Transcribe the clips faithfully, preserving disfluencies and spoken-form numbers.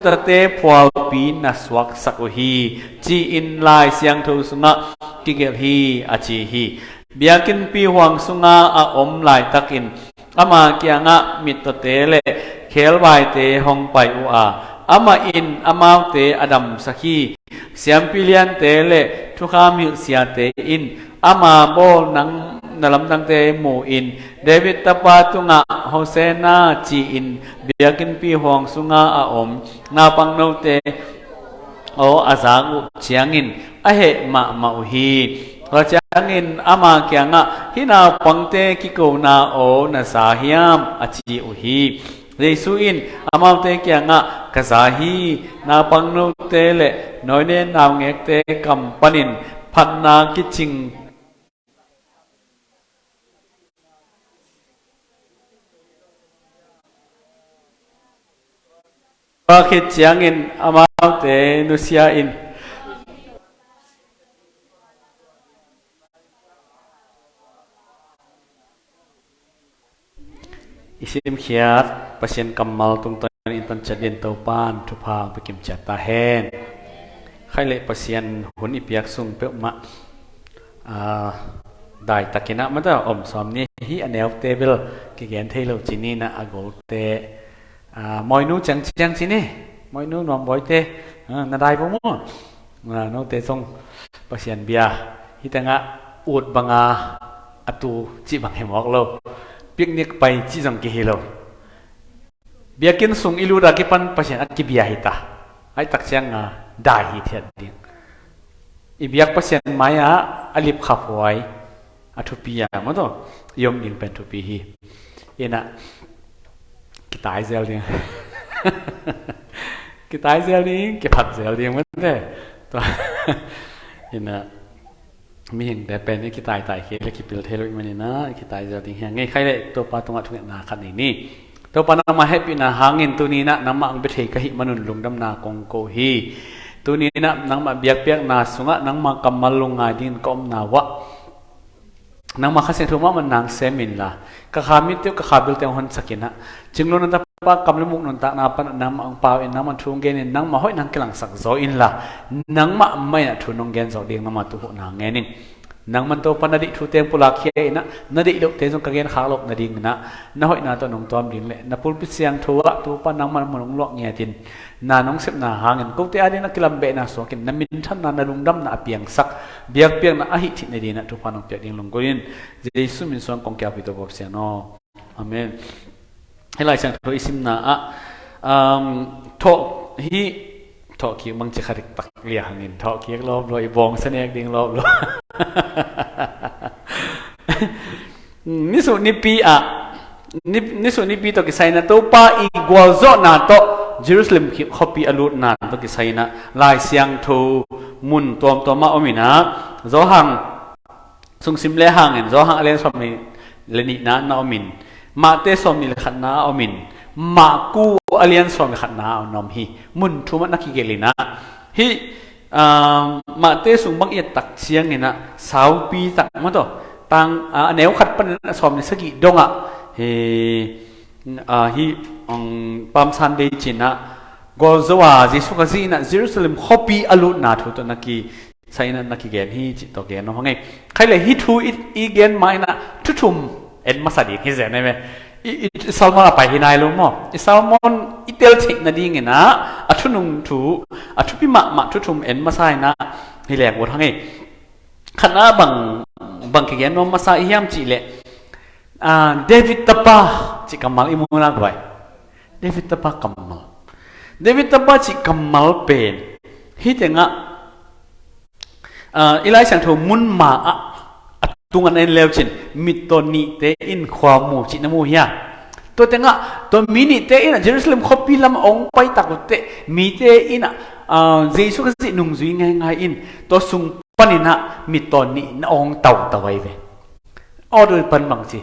tate phualpi na suaksak uh hi, ci-in Lai Siangtho sungah kigelh hi, a ci hi. Biakinnpi huang sunga a om laitakin ama kiangah mittawte le khevaite hong pai uh a, amah in amaute a damsak hi. Siampi liante le thukham hilh siate in ama bawl nang na lamdangte mu-in, David tapa tungah Hosanna ci-in biakinnpi huang sunga a om naupangnote aw a zak uh ciangin a heh mahmah uh hi. Tua ciangin ama kiangah, hih naupangte kikona aw na za hiam, a ci uh hi. Jesu in amaute kiangah, ka za hi. Naupangnote le nawine naungekte kam panin phatna kicing Tua khit ciangin amaute nusia in i simkhiat Pasian kammal tungtawn in tan ciat din Topan thupha hong pia kimciat ta hen. Khaih leh Pasian hun i piak sung peuhmah, aa, daitakin ah mata om sawm ni hi. A neute bel kigen thei lo ci ni, na a golte, aa, Mawinu ciang ciang ci ni. Mawinu, Nuambawite, aa, na dai bo maw? Aa, note zong Pasian bia hih tengah ut banga a tu cih bang hi mawk lo. Picnic pai cih zong kihi lo. Biakinn sung i lut a kipan Pasian a kibia hi ta. Ahih tak ciangin dai hithiat ding. I biak Pasian mai-ah a lipkhaphuai a thupi a, maw taw, i om ding pen thupi hi. Ina kitai zel ding. Kitai zel ding, kiphat zel ding, maw taw. Ina mihingte pen i kitaitai khit le kipil thei lo ahih manin ah, i kitai zel ding hi hang e. Khaih leh Topa tungah thungetna khat nei ni. Topa, nangmah hehpihna hangin tuni-in ah nangmah hong bia thei ka hih manun lungdamna kong ko hi. Tuni-in ah nangmah biakpiakna sungah nangmah kammal lungngai dingin ka omna uah nangmah Kha Siangtho mahmah na sem inla, ka kha mitte uh, ka kha bilte uh hong honsak in ah, cinglo nuntakpa kam le muk nuntakna pan nangmah hong pau in, nangmah thu hong gen in, nangmah hoihna hong kilangsak zaw inla, nangmah mah in ah thu nong gen zawh ding nangmah tuuhna hong ngen in. Nangman Topa na deih thute hong pulakkhia in ah, na deih lote zong ka genkhak loh nadingin ah, na hoihna tawh nong tuam ding le na pulpit siangtho ah Topa nangman mun hong luah ngiat in, na nong sepna hangin kote adingin a kilambehna suak in, na minthanna, na lungdamna a piangsak biakpiakna a hih theih nadingin ah thupha nong piak ding lunggulh in. Jesu min suang kong kiapi, Topa Pasian aw. Amen. Hih Lai Siangtho i simna ah, um, thawh, hih thawhkik bangci kha diktak liang hangin, thawhkik lawp lua, i bawngsa nek ding lawp lua. Nisuh nipi ah, ni, nisuh nipi tawh kisai in ah Topa i gualzawhna tawh Jerusalem khuapi a lutna tawh kisai in ah Lai Siangtho mun tuamtuam ah om in ah, Johan sung sim le hangin, Johan a lian sawmnih le nihna na om in, Mate sawmnih le khatna a om in, Maku a lian sawm le khatna a na om hi. Mun thum ah na kigelh in ah, hih, ah, Mate sung bang i et tak ciangin ah saupi tak, maw taw, tang, ah, a neu khat panin ah sawm le sagih dong ah, hi, ah, hih, um, Palm Sunday ci-in ah gualzo a Jesu Khazih in ah Jerusalem khuapi a lutna thu tawh na ki sai in ah na kigen hi cih tawh gen nuam hang e. Khaih leh hih thu i, i gen ma in ah thu thum en masa ding hi zen e me. I, i, i sermon a pai hi nai lo maw? I sermon i tel theih nadingin ah a thunung thu, a thupi mahmah thu thum en masa in ah hi leng ut hang e. Khatna bang, bang kigen nuam masa i hiam cih leh, ah, David tapa cih kammal i mu na guai. David tapa kammal. David tapa cih kammal pen hih tengah, ah, i Lai Siangtho mun ma ah a tungah na en leu cin, mittaw nihte in khua mu cih na mu hia? Tua tengah tua mi nihte in ah Jerusalem khuapi lam a hong pai tak uh teh mite in ah, ah, Jesu Khazih nungzui ngaingai in tua sung panin ah mittaw nih na hong tautau ahi ve. Aw, tua pan bang ci,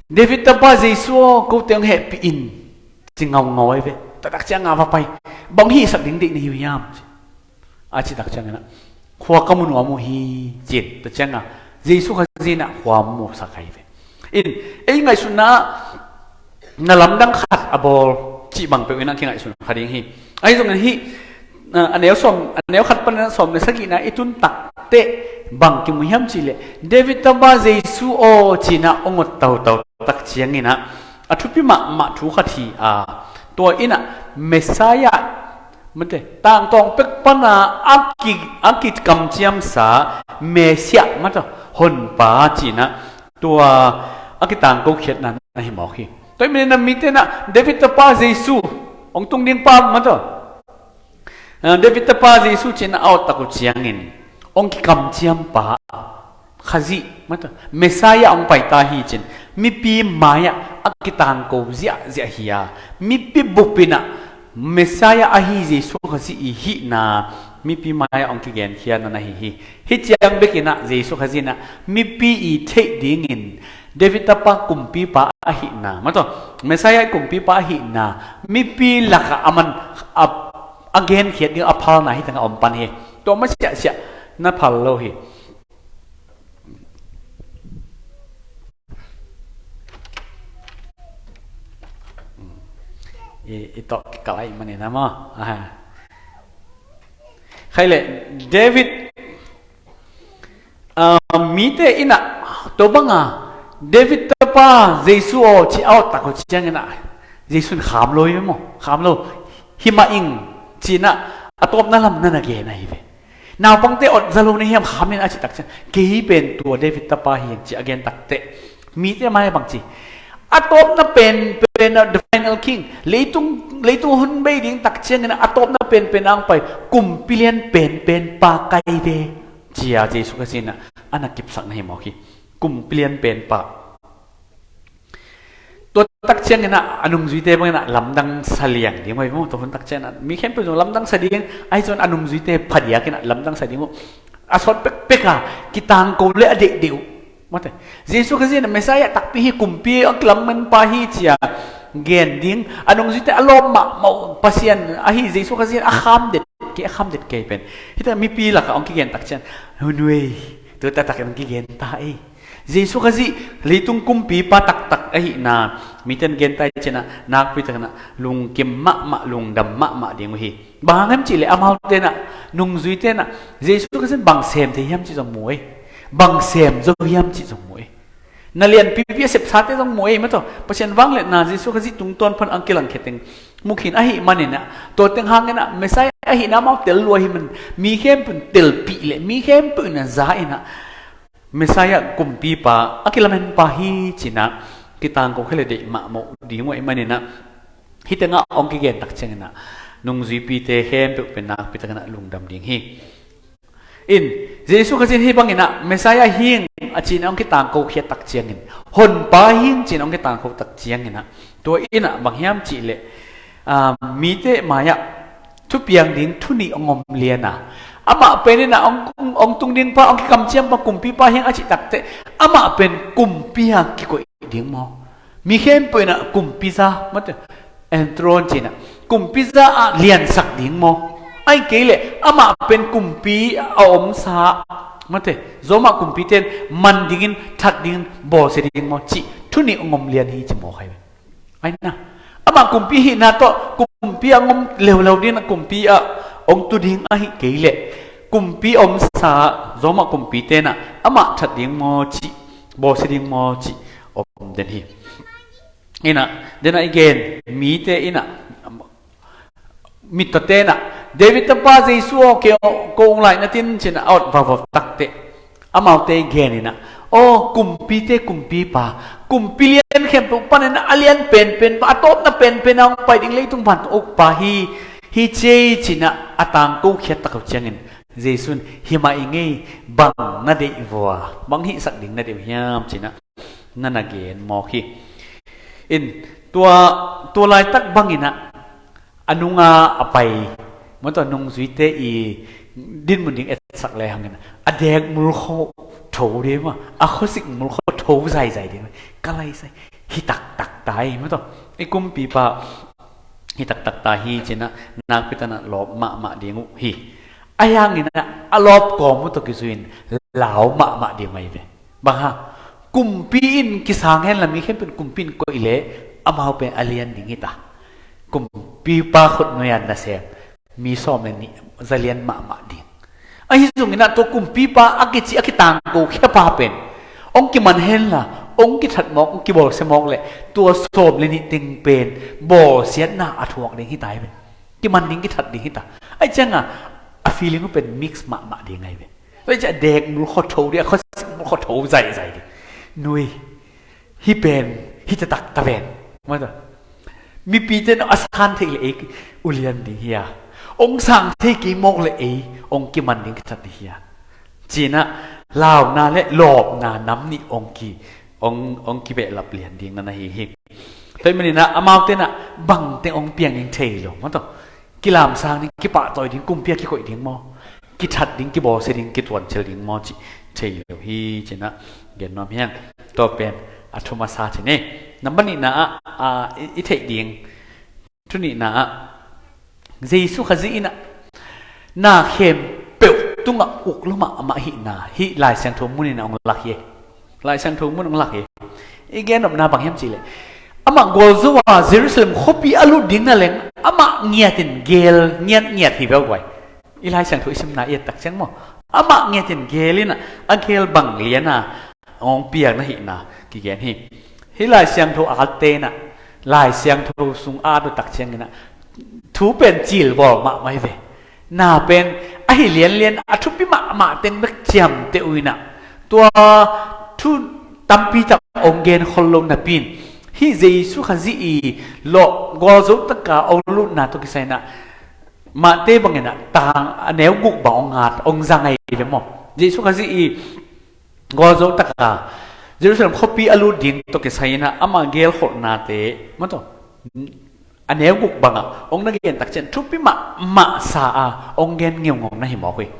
David tapa Jesu aw, kote hong hehpih in, ci ngaungau ahi ve. Tua tak ciangin a va pai, bang hihsak ding deih na hi uh hiam? A cih tak ciangin ah, khua ka mu nuam uh hi, ci-in. Tua ciangin Jesu Khazih in ah khua musak ahi ve. In, ei ngaihsutna ah na lamdang khat a bawl, cih bang peuh in a kingaihsun kha ding hi. Ahi zongin hih, a, a neu sawm, a neu khat panin a sawm le sagihna i tun takteh bang kimu hiam cihleh, David tapa Jesu aw, ci-in a hong ot tautau tak ciangin a, a thupi mahmah thu khat hi a, tua in a Messiah, mate, tangtawng pek pana a ki, a kikamciamsa Messiah, mate, honpa ci-in a, tua a kitangko khiatna na hi mawk hi. Tua ahih manin a mite in a David tapa Jesu hong tung ding pa, mate, a, David tapa Jesu ci-in a ot tak uh ciangin hong kikamciampa, Khazih, mate, Messiah hong paita hi ci-in mipi mai-ah a kitangko ziahziah hi a, mipi bup in a Messiah ahi Jesu Khazih i hihna mipi mai-ah hong kigenkhiatna na hi hi. Hih ciang bek in a Jesu Khazih in a mipi i theih dingin David tapa kumpipa ahihna, mate, Messiah kumpipa ahihna mipi lakah a man a, a genkhiat ding a phalna hih tengah om pan hi. Tua mah siahsiah na phal lo hi. I, i tawh kikalh ahih manin a maw. Aha. Khai leh, David, a, mite in a, tua banga David tapa Jesu aw, ci-a a ot tak uh ciangin a, Jesu in kham lo hi ve maw, kham lo. Hi mah ing, ci-in a, a tawpna lam na na gen ahi ve. Naupangte ot za lo na hiam, kham in, a cih tak ciang, kei pen tua David tapa hi ing, ci-a gen takteh, mite mai-ah bang ci, a tawpna penpen a, the final king, leitung, leitung hun bei ding tak ciangin a tawpna penpen a hong pai, kumpi lian penpen pa ka hi ve, ci-a Jesu Khazih in a, a na kipsak na hi mawk hi. Kumpi lian penpa. Tua tak ciangin a, a nungzuite bangin a lamdang sa liang ding uh hi maw. Tua hun tak ciangin a mi khempeuh zong lamdang sa ding, ahi zongin a nungzuite phadiakin a lamdang sa ding uh. A sawt pekpek a, kitangko le a deihdeih uh, mate, Jesu Khazih in a Messiah takpi hi, kumpi a kilamen pa hi, ci-a gen ding. A nungzuite a lawp mahmah uh, Pasian ahi Jesu Khazih in a kham det kei, a kham det kei pen. Hih tengah mipi lakah hong kigen tak ciang, nunuei, tua taktak in hong kigen ta ei. Jesu Khazih leitung kumpipa taktak ahihna mite in gen ta hi ci-in a, nakpi takin a lungkim mahmah, lungdam mahmah ding uh hi. Bang hang hiam cihleh amaute in a, nungzuite in a, Jesu Khazih in bang sem thei hiam cih zong mu ei. Bang sem zo hiam cih zong mu ei. Na lianpipi a sepsate zong mu ei, mate. Pasian vangliatna Jesu Khazih tungtawn pan a kilangkhia teng mu khin ahih manin a, tua teng hangin a Messiah ahihna amau tel lua ahih manin mi khempeuh in telpih leh mi khempeuh in a za in a, Messiah kumpipa a kilamenpa hi ci-in a kitangko khia leh deih mahmah ding uh ahih manin a, hih tengah hong kigen tak ciangin a, nungzuipite khempeuh pen nakpi takin a lungdam ding hi. In, Jesu Khazih in hih bangin a Messiah hi ing, a ci-in a hong kitangko khiat tak ciangin, honpa hi ing ci-in a hong kitangko tak ciangin a, tua in a bang hiam cihleh, a, mite mai-ah thupiang ding thu nih hong om lian a, amah pen in a hong, hong, hong tung ding pa, hong kikamciam pa, kumpipa hi ing a cih takteh, amah pen kumpi a kikoih ding maw? Mi khempeuh in a kumpi za, mate, enthroned ci-in a, kumpi za a liansak ding maw? Ahih kei leh amah pen kumpi a omsa, mate, Roma kumpite in man dingin, that dingin, bawlsia ding maw, cih thu nih hong om lian hi ci maw khai ve. Ahi na, amah kumpi hihna tawh kumpi a hong om leuleu dingin a, kumpi a hong tu ding ahih kei leh kumpi omsa Roma kumpite in a amah that ding maw cih, bawlsia ding maw cih om den hi. In a, den a i gen mite in a, mittawte in a, David tapa Jesu aw, kei aw, ko ung lai na tin, ci-in a ot vavop takteh, amaute i gen in a, aw, kumpite kumpipa, kumpi lian khempeuh panin a lian penpen pa, a tawpna penpen a hong pai ding leitung vantung ukpa hi, hi ci ei ci-in a, a tangko khiat tak uh ciangin Jesu in, hi mah ing ei, bang na deih vua, bang hihsak ding na deih uh hiam ci-in a, na na gen mawk hi. In, tua, tua laitak bangin a, a nunga a pai, mate, nungzuite i dinmun ding etsak le hangin a, a dek mulkhaw tho ding maw, a khuasik mulkhaw tho zaizai ding, ka lai sai, hi taktak ta hi, mate, i kumpipa hi taktak ta hi ci-in a, nakpi takin a lawp mahmah ding uh hi. Ahi hangin a, a lawp kawm uh tawh kizui-in lau mahmah ding uh ahi ve. Bang hang? Kumpi in kisang hen la, mi khempeuh in kumpi in koih leh amau pen a lian ding hi ta. kumpipa khutnui-a nasem mi sawm le nih zalian mahmah ding. Ahi zongin ah tua kumpipa a kici a kitangko khiapa pen hong kiman henla, hong kithat mawk, hong kibawlsia mawk leh tua sawm le nih teng pen bawlsiatna a thuak ding hita hi pen. Kiman ding, kithat ding hita. Ahi cianga a feeling uh pen mix mahmah ding ahi pen. Tua hi ciah dek mulkhaw tho ding, a khuasik mulkhaw tho zaizai ding. Nui, hih pen hih taktak ta ven. Mata mipite in a san theih le ei ulian ding hi a, hong sang thei kei mawk le ei hong kiman ding kithat ding hi a, cinah launa le lawpna nam nih hong ki, hong, hong kibehlap lian ding na na hi hi. Tua hi maninah amaute inah bangte hong piang ding thei lo. Mata kilamsang ding, kipahtawi ding, kumpi-a kikoih ding maw, kithat ding, kibawlsia ding, kituancil ding maw cih thei lo hi, cinah gen nuam hiang. Tua pen a thu masa ci ni. Nambat nihna ah, ah, i, i theih ding, thu nihna ah Jesu Khazih inah na khempeuh tungah uk lua mahmah hihna hih Lai Siangtho mun inah hong lak hi. Lai Siangtho mun hong lak hi. I gen nopna bang hiam cihleh, amah gualzo a Jerusalem khuapi a lut ding na leng amah ngiatin geel ngiatngiat hi veu guai. I Lai Siangtho i simna i et tak ciang maw, amah ngiatin geel inah a geel bang liana hong piak na hihna kigen hi. Hih Lai Siangtho atte inah Lai Siangtho sung at uh tak cianginah thu pen cilbawl mahmah hi ve. Na pen ahi lianlian a thupi mahmah teng bek ciamteh uh inah tua thu tampi tak hong gen khol lo napi in hih Jesu Khazih i lawh gualzo taka hong lutna tawh kisai inah Mate bangin ah tang a neu guk bang hong at, hong zang ahi ve maw. Jesu Khazih i gualzo taka Jerusalem khuapi a lut ding tawh kisai inah ama gelkholhnate maw tawh a neu guk bangah hong na gen tak ciang thupi mahmah sa a hong gen ngeungau na hi mawk hi.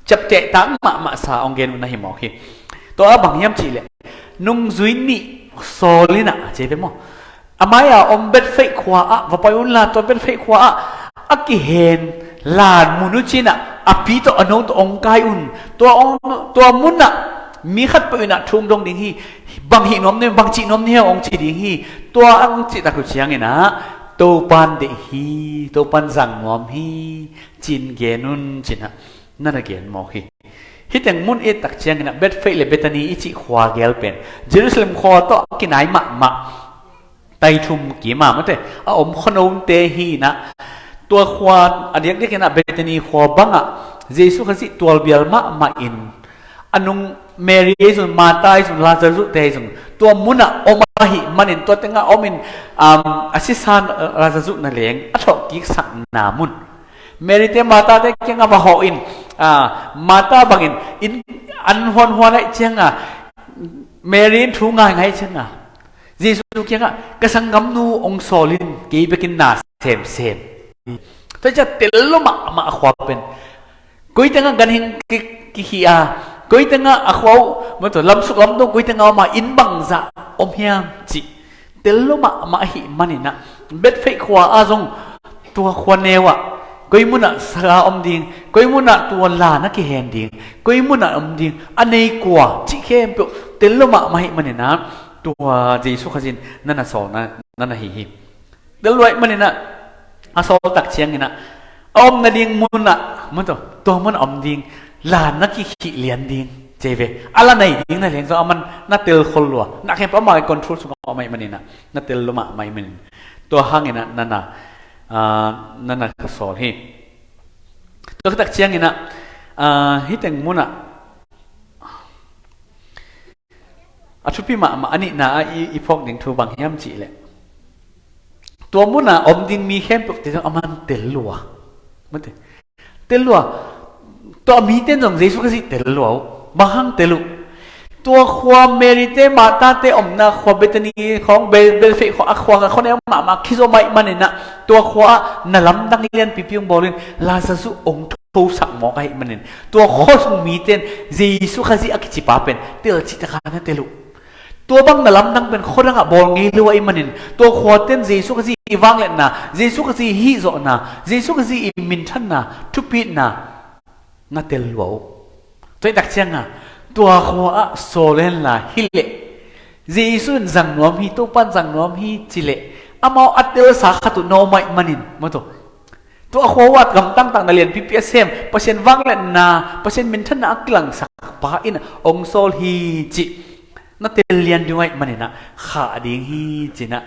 Ciaptehtak mahmah sa hong gen uh na hi mawk hi. Tua a bang hiam cihleh nungzui nih sawl inah a ci ve maw. A mai-a om Bethfaith khua ah va pai unla, tua Bethfaith khua ah a kihen lan mun uh cinah a pi tawh a no tawh hong kai un. Tua hong, tua munah mi khatpeuh inah thu hong dong ding hi. Bang hih nuam ni, bang cih nuam ni hiam hong ci ding hi. Tua hong cih tak uh cianginah Topan deih hi, Topan zang nuam hi, cin gen un cinah na na gen mawk hi. Hih teng mun i et tak cianginah Bethfaith le Bethany i cih khua gel pen Jerusalem khua tawh a kinai mahmah, tai thum kim a mate a om khuanote hi inah, tua khua a diakdiak inah Bethany khua bangah Jesu Khazih tualbial mahmah in a nung Mary ahi zong, Martha ahi zong, Lazarus te ahi zong tua munah om ahih manin tua tengah om in, um, a sisan Lazarus na leng a thawhkiksak na mun. Mary te Martha te kiangah va hawh in, ah, Martha bangin inn an huanhuan ahih cianga Mary in thu ngaingai ahih cianga Jesu kiangah ka sanggamnu hong sawl in, kei bekin na semsem. Tua ciah tel lua mahmah a khua pen. Koi tengah ganhing ki, kikhih a, koi tengah a khua uh maw tawh lamsuk lamdong koi tengah om a, inn bangzah om hiam cih tel lua mahmah ahih maninah Bethfaith khua ah zong tua khua neu ah koi munah sa om ding, koi munah tua la na kihen ding, koi munah om ding, a nei kua cih khempeuh tel lua mahmah ahih maninah tua Jesu Khazih in na na sawl na, na na hi hi. Tel lua ahih maninah a sawl tak cianginah a om nading munah maw tawh tua munah om ding, la na kikhih lian ding ci ve. A la nei ding na leng zong aman na tel khol lua, na khempeuh ama control sungah om ahih maninah na tel lua mahmah ahih manin tua hanginah na na, ah, na na ka sawl hi. Tua khit tak cianginah, ah, hih teng munah a thupi mahmah a nihna ah i, i phawk ding thu bang hiam cihleh tua munah om ding mi khempeuh te zong aman tel lua. Mate. Tel lua. Tua mite in zong Jesu Khazih tel lua uh. Bang hang tel uh? Tua khua Mary te Martha te omna khua Bethany khawng, Be, Bethfaith khua, a khua, a khua neu mahmah khi zong om ahih maninah tua khua ah na lamdang lianpipi hong bawl in Lazarus hong thosak mawk ahih manin tua khua sung mite in Jesu Khazih a kicipa pen tel cih taka na tel uh. Tua bang na lamdang pen khua dangah bawl ngei lo ahih manin tua khuate in Jesu Khazih i vangliatna, Jesu Khazih i hihzawhna, Jesu Khazih i minthanna, thupitna na tel lua uh. Tua hi tak cianga tua khua ah sawl henla hileh Jesu in zang nuam hi, Topan zang nuam hi cileh amau a telsa khat uh na om ahih manin, maw taw. Tua a khuahuat gamtang tak na lianpipi a sem, Pasian vangliatna, Pasian minthanna a kilangsak pa in hong sawl hi cih na tel lian ding uh ahih manin ah khah ding hi ci-in ah,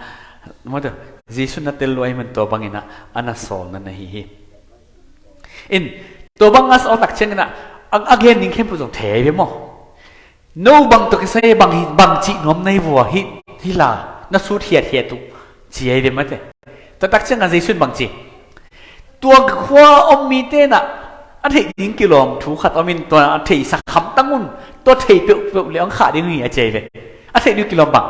maw taw, Jesu na tel lua ahih man tua bangin ah a na sawlna na hi hi. In, tua bang a sawl tak ciangin ah a, a gen ding khempeuh zong thei ve maw? No bang tawh kisai bang hi, bang cih nuam na hi vua hi, hi la, na sut hiathiat uh ci ahi ve mate. Tua tak ciangin Jesu in bang ci? Tua khua om mite in ah a theih ding kilawm thu khat om in, tua a theihsak hamtang un, tua thei peuhpeuh le hong khah ding hi a ci ahi ve. A theih ding kilawm bang?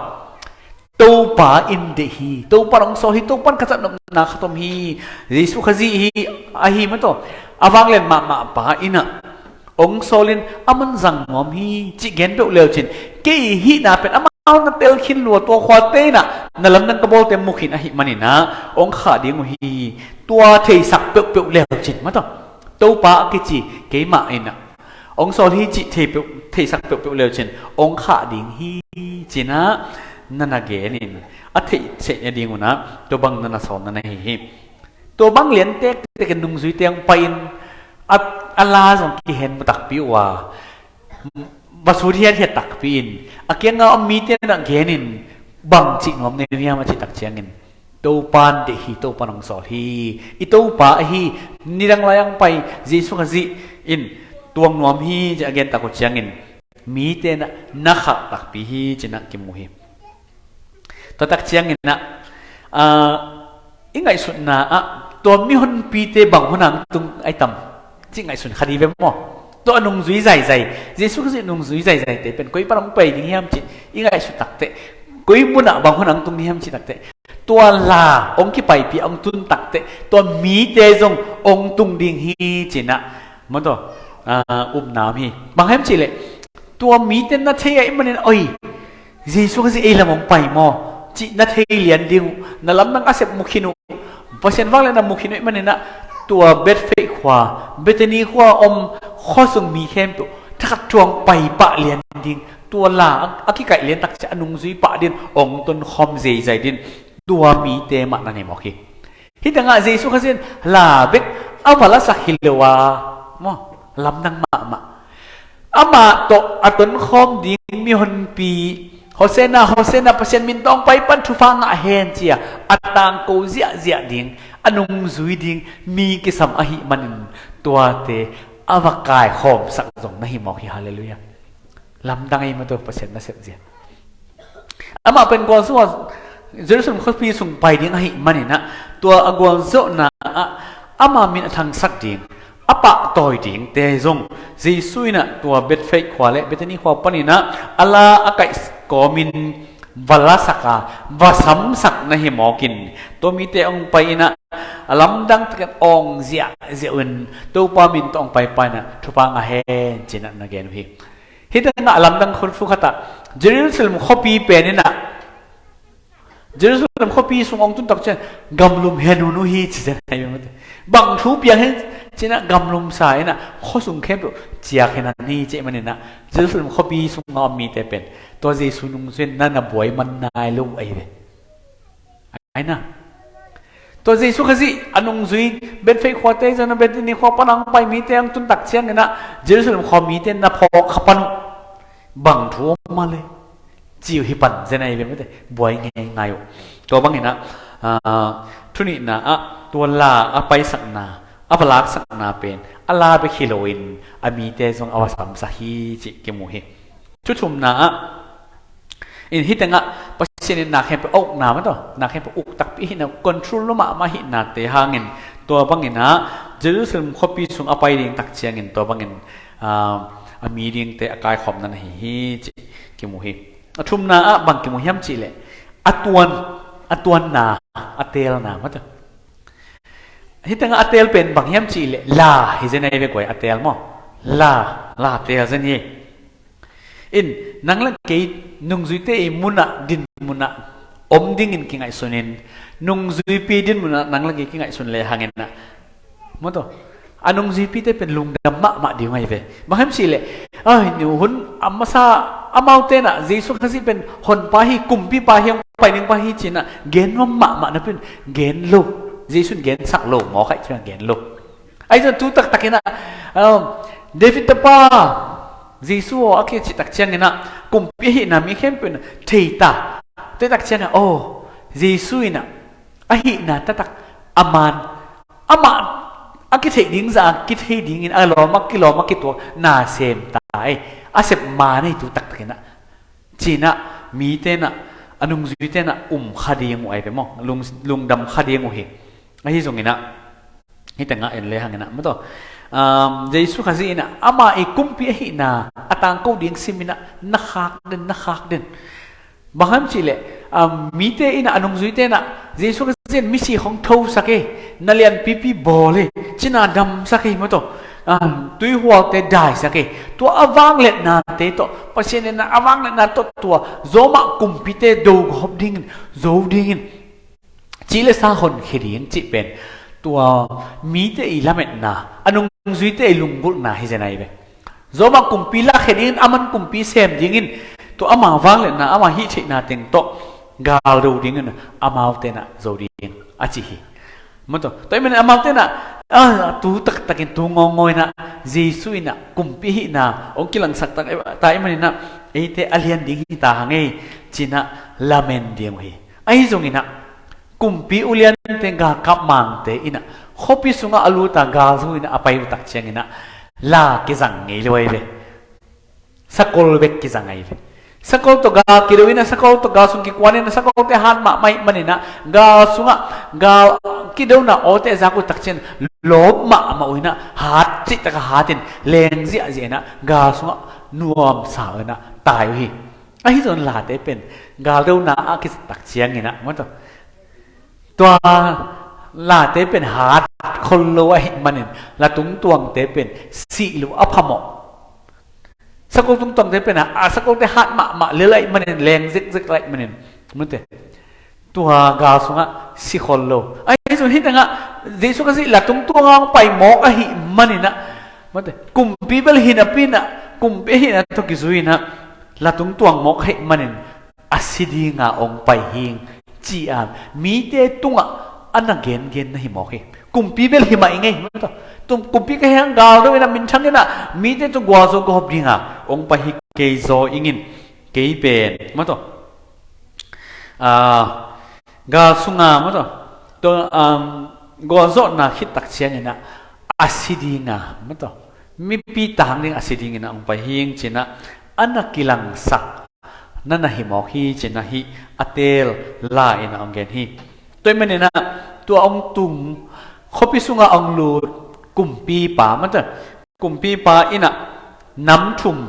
Topa in deih hi, Topa in hong sawl hi, Topa in ka zat nopna khat om hi, Jesu Khazih hi, ahi, maw taw, a vanglian mahmah pa in ah hong sawl in, aman zang nuam hi cih gen peuh leu cin, kei hihna pen amau na tel khin lua, tua khuate in ah na lamdang ka bawlte mu khin ahih manin ah hong khah ding uh hi, tua theihsak peuhpeuh leu cin, maw taw, Topa a kici keimah in ah hong sawl hi cih thei peuh, theihsak peuhpeuh leu cin hong khah ding hi ci-in ah na na gen in, a theih theih nading un ah tua bang na na sawlna na hi hi. Tua bang lian tektek in nungzuite hong pai in, a, a la zong kihen mu takpi uh a, va sut hiathiat takpi in, a kianga om mite in ah gen in, bang cih nuam na hi uh hiam a cih tak ciangin, Topa in deih hi, Topa in hong sawl hi, i Topa ahi, nidang lai-a hong pai Jesu Khazih in tua nuam hi ci a gen tak uh ciangin, mite in ah na khah takpi hi ci-in ah kimu hi. Tua tak ciangin ah, ah, i ngaihsutna ah tua mihonpite bang hun ah hong tung ahi tam cih ngaihsun kha dih ve maw? Tua a nungzui zaizai, Jesu Khazih nungzui zaizaite pen koi pan hong pai ding hiam cih i ngaihsut takteh, koi mun ah bang hun ah hong tung ding hiam cih takteh, tua la hong kipaipih, hong tun takteh tua mite zong hong tung ding hi ci-in ah, maw taw, ah, upna om hi. Bang hiam cih leh tua mite na thei ahih manin, oi, Jesu Khazih ei lam hong pai maw cih na thei lian ding uh, na lamdang a sep mu khin uh, Pasian vangliatna mu khin uh ahih manin ah, tua Bethphage khua, Bethany khua om khuasung mi khempeuh thakhat thu hong pai pah lian ding, tua la a, a kikaih lian tak ciang a nungzui pah ding, hong tonkhawm zeizai ding, tua mite mah na hi mawk hi. Hih tengah Jesu Khazih in la bek a va lasak hi lo a, maw, lamdang mahmah. Amah tawh a tonkhawm ding mihonpi, Hosanna, Hosanna, Pasian min tawh hong pai pan thupha ngah hen ci-a a tangko ziahziah ding, a nungzui ding mi kisam ahih manin tuate a va kaikhawmsak zong na hi mawk hi. Halleluiah. Lamdang ei maw, tua Pasian nasep zia. Amah pen gualzo a Jerusalem khuapi sung pai ding ahih manin ah, tua a gualzawhna ah ama min a thangsak ding, a pahtawi dingte zong Jesu in ah tua Bethphage khua le Bethany khua panin ah a la a kaih kawmin va lasak a, va samsak na hi mawkin, tua mite hong pai in ah a lamdang takin awng ziahziah un, Topa min tawh hong paipai in ah thupha ngah hen ci-in ah na gen uh hi. Hih tengah a lamdang khut thu khatah Jerusalem khuapi pen in ah, Jerusalem khuapi sung hong tun tak ciang gamlum hen hun uh hi ci zen ahi ve maw te. Bang thu piang hen ci-in ah gamlum sa in ah khuasung khempeuh ciak hen a ni cih manin ah Jerusalem khuapi sungah a om mite pen tua Jesu nungzui in na na buai man nai lo ahi ve. Aina. Tua Jesu Khazih a nungzui Bethphage khuate zong a Bethany khua pan hong pai mite hong tun tak ciangin ah Jerusalem khua mite na phawk kha pan uh. Bang thu om mah le ci uh hi pan zen ahi ve maw te. Buai ngeingai uh. Tua bangin ah, ah, thunihna ah tua la a paisakna, a va laksakna pen a la bek hi loin a mite zong a va samsak hi cih kimu hi. Thu thumna ah, in hih tengah Pasian in na khempeuh a ukna maw taw, na khempeuh uk takpi hihna, control lua mahmah hihnate hangin tua bangin ah Jerusalem khuapi sung a pai ding tak ciangin tua bangin, ah, a mi dingte a kaikhawmna na hi hi cih kimu hi. A thumna ah bang kimu hiam cih leh a tuan, a tuanna, a teelna maw taw. Hih tengah a teel pen bang hiam cih leh la hi zen ahi ve guai, a teel maw. La, la teel zen hi. In, nang le kei nungzuite i munah, din munah om dingin kingaihsun in, nungzuipi din munah nang le kei kingaihsun le hangin ah, maw taw, a nungzuipite pen lungdam mahmah ding ahi ve. Bang hiam cih leh, ai, nu hun a masa Amaute in ah Jesu Khazih pen honpa hi, kumpipa hi, hong pai dingpa hi ci-in ah gen nuam mahmah napi-in gen lo. Jesu in gensak lo, mawk ahih ciangin gen lo. Ahi zongin tu taktakin ah, um, David tapa, Jesu aw, a kicih tak ciangin ah kumpi ahihna mi khempeuh in ah thei ta. Tua tak ciangin ah, aw, Jesu in ah ahihna taktak a man, amah a kitheih ding zah a kitheih dingin a lawm a kilawm a kituak na sem ta ei. A sep man ei tu taktakin ah, ci-in ah mite in ah, a nungzuite in ah um kha ding uh ahi ve maw, lung, lungdam kha ding uh hi. Ahi zongin ah, hih tengah en le hangin ah, maw taw, um, Jesu Khazih in ah ama i kumpi ahihna a tangko ding simin ah na khak den, na khak den. Bang hang hiam cih leh, um, mite in ah, a nungzuite in ah Jesu Khazih in misik hong thosak ei, na lianpipi bawl ei, cina damsak ei, maw taw, um, tuihualte daisak ei. Tua a vangliatnate tawh, Pasian in ah a vangliatna tawh tua Roma kumpite do gawp dingin, zo dingin, ci le sa honkhia ding cih pen tua mite i lametna, a nungzuite i lunggulhna hi zen ahi ve. Roma kumpi lakhia dingin, aman kumpi sem dingin, tua ama vangliatna, ama hih theihna teng tawh galdo dingin amaute in ah zo ding a ci hi. Maw taw, tua ahih manin amaute in ah, ah, tu taktakin, tu ngawngaw in ah Jesu in ah kumpi ahihna hong kilangsak ta ahih manin ah eite a lian ding hi ta hang ei, ci-in ah lamen ding uh hi. Ahi zongin ah kumpi uliante, galkap mangte in ah khuapi sungah a lut a, gal zu in ah a pai uh tak ciangin ah la kizang ngei lo ahi ve. Sakol bek kizang ahi ve. Sakol tawh gal kido in ah, sakol tawh gal sung kikuan in ah, sakolte hat mahmah ahih manin ah, gal sungah gal kidona awte a zak uh tak ciangin lawp mahmah uh in ah, hat cihtak a hat in, leng ziahziah in ah, gal sungah nuamsa uh in ah tai uh hi. Ahi zongin late pen galdona a kizat tak ciangin ah, maw taw, tua late pen hat khol lo ahih manin la tungtuangte pen sih lo a phamawh. Sakol tungtuangte pen ah, a sakolte hat mahmah lel ahih manin, leng zekzek ahih manin, maw taw, tua gal sungah si khol lo. Ahi zongin hih tengah Jesu Khazih la tungtuang ah hong pai mawk ahih manin ah, maw taw, kumpi bel hi napi-in ah, kumpi ahihna tawh kizui in ah la tungtuang mawk ahih manin a si dinga hong pai hi ing, ci-a mite tungah a na gengen na hi mawk hi. Kumpi bel hi mah ing ei, maw taw. Tum, kumpi ka hi hang, galdo in ah, minthang in ah, mite tung gualzo gawp dinga hong pai hi kei zaw ing in, kei pen, maw taw, ah, gal sunga, maw taw, tua, um, gualzawhna khit tak ciangin ah a si dinga, maw taw, mipi tang ding a si dingin ah hong pai hi ing, ci-in ah a na kilangsak na na hi mawk hi, ci-in ah hih a teel la in ah hong gen hi. Tua ahih manin ah tua hong tung, khuapi sungah hong lut kumpipa, maw taw, kumpipa in ah nam thum,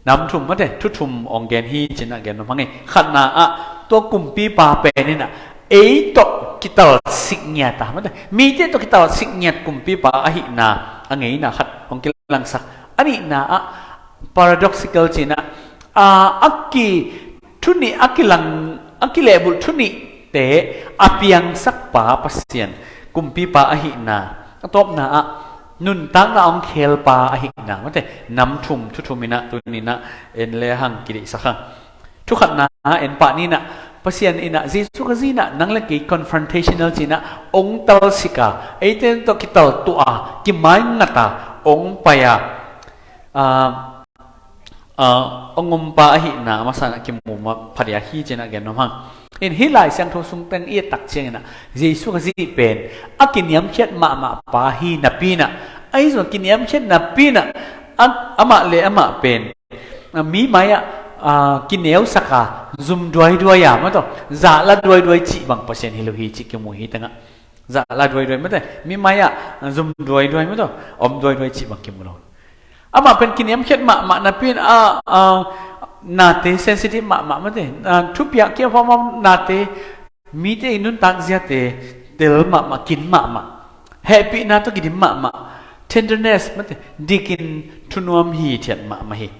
nam thum, maw taw, thu thum hong gen hi, ci-in ah gen nuam hang ei. Khatna ah tua kumpipa pen in ah ei tawh kitalsik ngiat a, maw taw, mite tawh kitalsik ngiat kumpipa ahihna a ngeina khat hong kilangsak. A nihna ah paradoxical, ci-in ah, a, a ki, thu nih a kilang, a kilehbulh thu nihte a piangsakpa Pasian, kumpipa ahihna, a tawpna ah nuntakna hong khelpa ahihna, maw taw, nam thum, thu thum in ah tuni in ah en le hang, kideihsak hang. Thu khatna ah en pah ni in ah, Pasian in ah, Jesu Khazih in ah nang le kei confrontational, ci-in ah hong talsik a, eite tawh kitaltuah a, kimaingat a hong pai a, ah, ah, hong ompa ahihna a masa in ah kimu ma pha diak hi, ci-in ah gen nuam hang. In, hih Lai Siangtho sung teng i et tak ciangin ah Jesu Khazih pen a kiniamkhiat mahmahpa hi napi-in ah, ahi zong kiniamkhiat napi-in ah, a, amah le amah pen, ah, mi mai-ah, ah, kineusak a, zum duaiduai a, maw taw, zahla duaiduai cih bang Pasian hi lo hi cih kimu hi tengah. Zahla duaiduai, maw taw, mi mai-ah, ah, zum duaiduai, maw taw, om duaiduai cih bang kimu lo. Amah pen kiniamkhiat mahmah napi-in, ah, ah, nate sensitive mahmah, maw taw, ah, thupiak kia phampham, nate, mite i nuntak ziate tel mahmah, kin mahmah, hehpihna tawh kidim mahmah, tenderness, maw taw, dikin thunuam hithiat mahmah hi.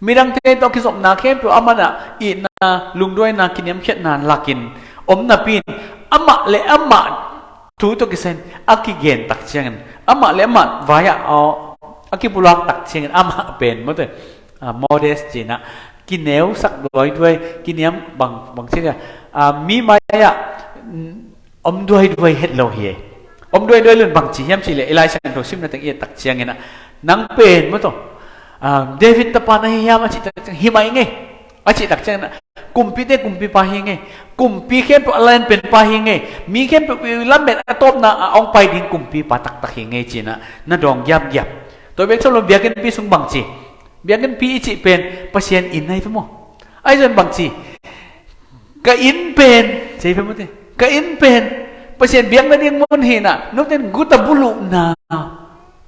Midangte tawh kizopna khempeuh amah in ah itna, lungduaina, kiniamkhiatna lakin om napi-in, amah le amah thu tawh kisai-in a kigen tak ciangin, amah le amah vai-ah, aw, a kipulak tak ciangin amah pen, maw taw, ah, modest cinah, kineusak duaiduai, kiniam bang, bang cinah, ah, mi mai-ah, mm, om duaiduai het lo hi. Om duaiduai lun bang ci hiam cihleh, i Lai Siangtho simna teng i et tak cianginah, nang pen maw taw, ah, David tapa na hi hiam a cih tak ciang, hi mai ngei. A cih tak cianginah, kumpite kumpipa hi ngei. Kumpi khempeuh a lianpenpa hi ngei. Mi khempeuh i lamet a tawpna a ong pai ding kumpipa taktak hi ngei cinah, na dawng giapgiap. Tua bek tho lo, biakinnpi sung bang ci. Biakinnpi i cih pen Pasian inn ahi ve maw. Ahi zong bang ci. Ka inn pen, ci ve maw te. Ka inn pen Pasian biakna ding mun hinah, note in guta buluhna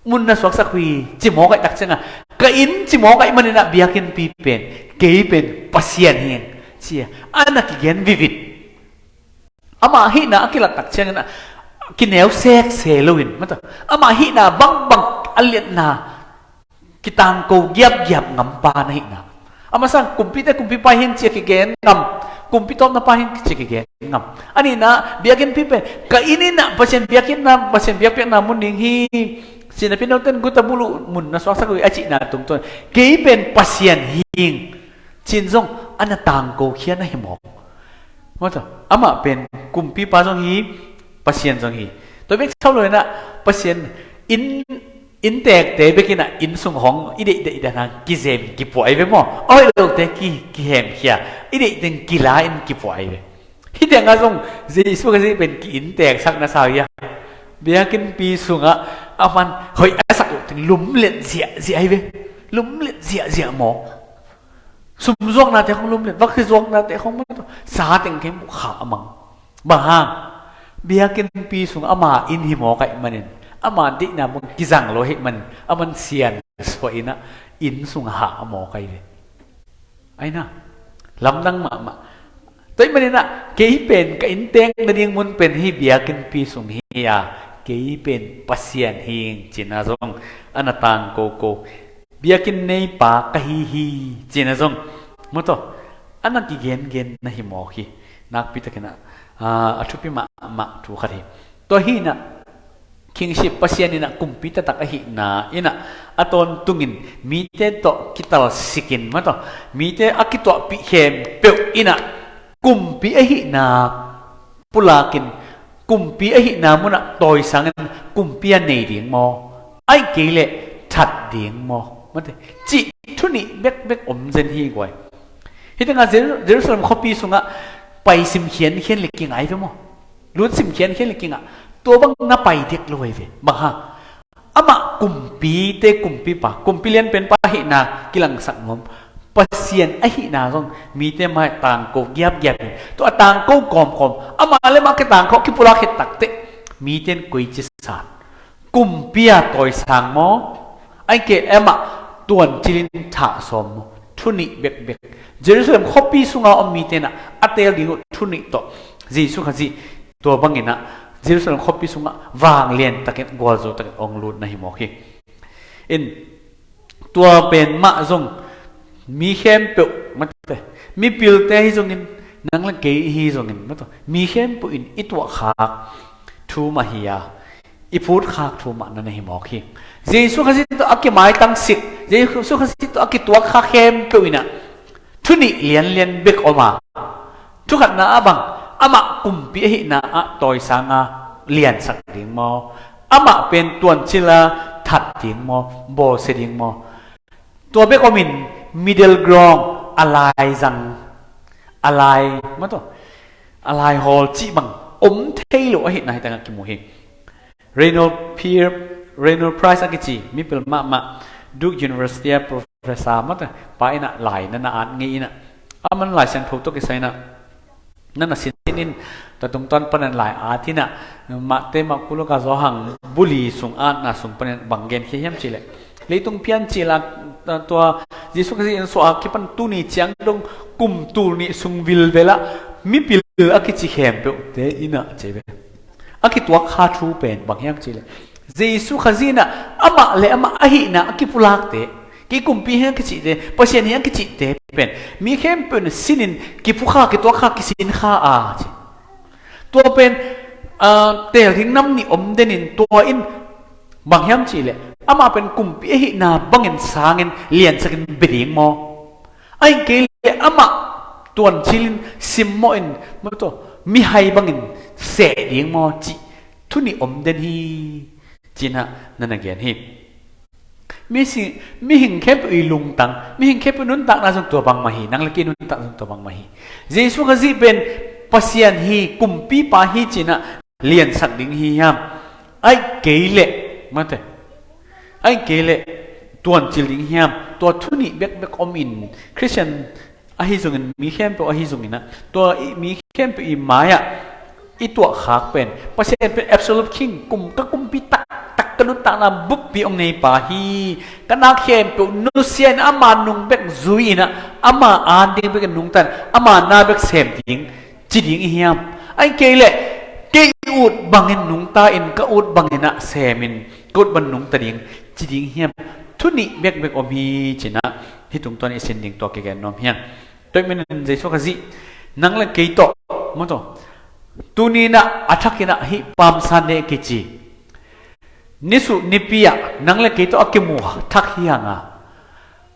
mun na suaksak uh hi, ci mawk ahih tak ciangah, ka inn ci mawk ahih maninah biakinnpi pen, kei pen Pasian hi ing, ci-a a na kigen vivit. Amah hihna a kilak tak cianginah, kineu sekse loin, maw taw, amah hihna bangbang a liatna kitangko giapgiap ngampa na hihna. A masa, kumpite kumpipa hi ing ci-a kigen ngam, kumpi tawpnapa hi ing ci-a kigen ngam. A nihna, biakinnpi pen, ka inn innah Pasian biakinnna, Pasian biakpiakna mun ding hi, ci napi, note in guta buluh mun na suaksak uh hi a cihna tungtawn, kei pen Pasian hi ing, ci-in zong a na tangkokhia na hi mawk. Maw taw, amah pen kumpipa zong hi, Pasian zong hi. Tua bek tho lo inah, Pasian inn, innteekte bekinah inn sung hong i deihdeih dan hang kizem kipuah ahi ve maw. A hoih lote ki, kihemkhia, i deih teng kila-in kipuah ahi ve. Hih tengah zong Jesu Khazih pen ki-innteeksak na sa uh hia? Biakinnpi sungah a man hoih a sak loh teng lumlet ziahziah ahi ve. Lumlet ziahziah mawk. Sum zuaknate khong lumlet, vaksi zuaknate khong, maw taw, sa teng khempeuh khah a mang. Bang hang? Biakinnpi sung ama inn hi mawk ahih manin, ama deihna bang kizang lo ahih manin, a man siansuah inah inn sung hah a mawk ahi ve. Aina, lamdang mahmah. Tua ahih maninah, kei pen ka innteek nading mun pen hih biakinnpi sung hi-a, kei pen Pasian hi ing, ci-in ah zong a na tangkoko. Biakinn neipa ka hi hi, ci-in ah zong, maw taw, a na kigengen na hi mawk hi. Nakpi takin ah, ah, a thupi mahmah thu khat hi. Tua hi-in ah, kingship Pasian in ah kumpi taktak ahihna in ah, a tawntungin mite tawh kitalsikin, maw taw, mite a kituahpih khempeuh in ah, kumpi ahihna pulakin, kumpi ahihna munah tawisangin kumpi a nei ding maw? Ahih kei leh that ding maw? Maw te, cih thu nih bekbek om zen hi guai. Hih tengah Jer-, Jerusalem khuapi sungah pai sim khiankhian le kingah ahi ve maw? Lut sim khiankhian le kingah, tua bang na pai dek lo ahi ve. Bang hang? Amah kumpite kumpipa, kumpi lianpenpa ahihna kilangsak nuam, Pasian ahihna zong mite mai tangko giapgiap in, tua a tangko kawmkawm, amah le amah kitangko kipulak khit takteh, mite in koici sat, kumpi a tawisang maw? Ahih kei leh amah tuancilin thah sawm maw? Thu nih bekbek. Jerusalem khuapi sunga om mite in ah a teel ding uh thu nih tawh, Jesu Khazih tua bangin ah Jerusalem khuapi sungah vanglian takin, gualzo takin ong lut na hi mawk hi. In, tua pen mah zong mi khempeuh, maw te, mipilte hi zongin, nang le kei hi zongin, maw taw, mi khempeuh in i tuahkhak thu mah hi-a, i phutkhak thu mah na na hi mawk hi. Jesu Khazih tawh a kimaitangsik, Jesu Khazih tawh a kituakkhak khempeuh in ah thu nih lianlian bek om a, thu khatna ah bang, amah kumpi ahihna ah tawisanga liansak ding maw? Amah pen tuancila that ding maw? Bawlsia ding maw? Tua bek omin middle ground, a laizang, a lai, maw taw, a laihawl cih bang om thei lo ahihna hih tengah kimu hi. Raynold Peer, Raynold Price a kici, mipil mahmah, Duke University a professor, maw taw, pa in ah lai na na at ngei in ah, a man Lai Siangtho tawh kisai in ah na na sin in, tua tungtawn panin lai at in ah, Mate, Marku, Luka, Johan buli sung atna sung panin bang genkhia hiam cih leh, leitung piancil a, tua Jesu Khazih in suah a kipan tuni ciang dong kum tul nih sung vilvel ah mipil a kici khempeuhte in ah, ci ve, a kituakkha thu pen bang hiam cih leh, Jesu Khazih in ah amah le amah ahihna a kipulakte, kei kumpi hi ing a kicihte, Pasian hi ing a kicihte pen mi khempeuh in sinin kiphukha, kituakkha, kisinkha a, ci. Tua pen, ah, teel ding nam nih om den in, tua in bang hiam cih leh, Amah pen kumpi ahihna bangin sangin liansakin bia ding maw? Ahih kei leh amah tuancilin simmawhin, maw taw, mihai bangin seh ding maw cih thu nih om den hi, ci-in ah na na gen hi. Mihing, mihing khempeuh i lungtang, mihing khempeuh nuntakna zong tua bangmah hi, nang le kei nuntak zong tua bangmah hi. Jesu Khazih pen Pasian hi, kumpipa hi ci-in ah liansak ding hi hiam? Ahih kei leh, mate, ahih kei leh tuancil ding hiam? Tua thu nih bekbek om in, Khristian ahi zongin, mi khempeuh ahi zongin ah, tua i, mi khempeuh i mai-ah i tuahkhak pen, Pasian pen absolute king, kum, ka kumpi taktak, ka nuntakna buppi hong neipa hi. Ka na khempeuh nusia in ama nung bek zui in ah, ama an ding bek in nungta in, ama na bek sem ding, ci ding i hiam? Ahih kei leh kei ut bangin nungta in, ka ut bangin ah sem in, ka ut bang nungta ding, ci ding hiam? Thu nih bekbek om hi ci-in ah hih tungtawn i sin ding tua kigen nuam hi hang. Tua ahih manin Jesu Khazih, nang le kei tawh, maw taw, tuni-in ah a thak in ah hih Palm Sunday kici, nisuh nipi-ah nang le kei tawh a kimu thak hi hang a,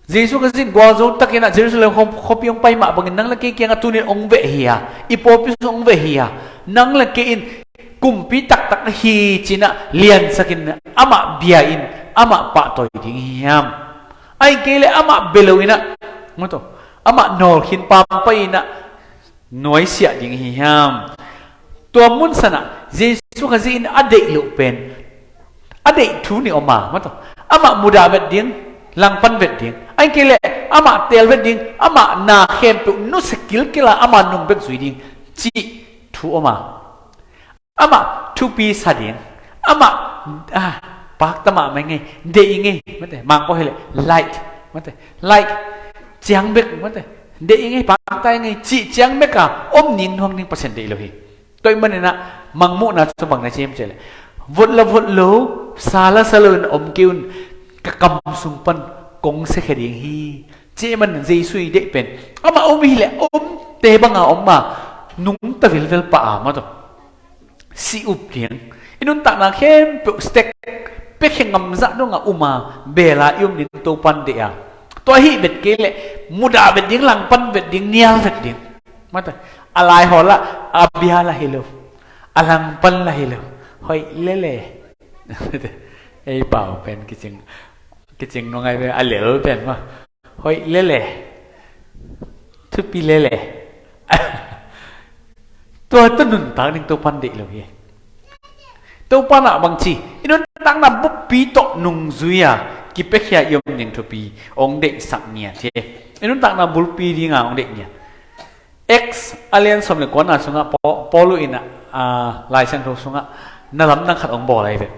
Jesu Khazih gualzo takin ah Jerusalem khuapi hong pai mah bangin nang le kei kiangah tuni-in hong veh hi a, i pawlpi sung hong veh hi a, nang le kei in kumpi taktak hi ci-in ah liansakin amah bia in, amah pahtawi ding hi hiam? Ahih kei leh amah bia lo-in ah, maw taw, amah nawlkhin pampai in ah nuaisiah ding hi hiam? Tua mun sanah Jesu Khazih in a deih loh pen, a deih thu nih om a, maw taw, amah mudah vet ding, langpan vet ding, ahih kei leh amah teel vet ding, amah na khempeuh nusia kilkel a, ama nung bek zui ding, cih thu om a. Amah thupi sa ding. Amah, ah, pakta mahmah ing ei, deih ing ei, mate, Mangkam hileh like, mate, like ciang bek, mate, deih ing ei, pakta ing ei, cih ciang bek a om ning nuam ding Pasian deih lo hi. Tua ahih manin ah Mangmuhna sung bang na ci hiam cih leh, vot la vot lo, sa la sa lo in om kei un, ka kam sung pan kong siakhia ding hi, ci ahih manin Jesu i deih pen, amah om hileh omte bang a om a, nungta vilvel pah a, maw taw, si up ding. I nuntakna khempeuh stek, piakhia ngam zah dong a um a, bel a i om ding Topa'n deih a. Tua ahih vet kei leh mudah vet ding, langpan vet ding, nial vet ding, mate, a laihawl ah a bia la hi lo, a langpan la hi lo, hoih lele. Ei pau pen kicing, kicing nung ai ve, a lel pen maw. Hoih lele, thupi lele. Tua tawh nuntak ding Topa'n deih lo hi. Topa'n ah bangci, i nuntakna buppi tawh nungzui a kipiakhia i om ding thupi hong deihsak ngiat hi. I nuntakna bulpi ding a hong deih ngiat. Acts a lian sawm le kuana sungah Paul, Paul in ah, ah, Lai Siangtho sungah na lamdang khat hong bawl ahi ve.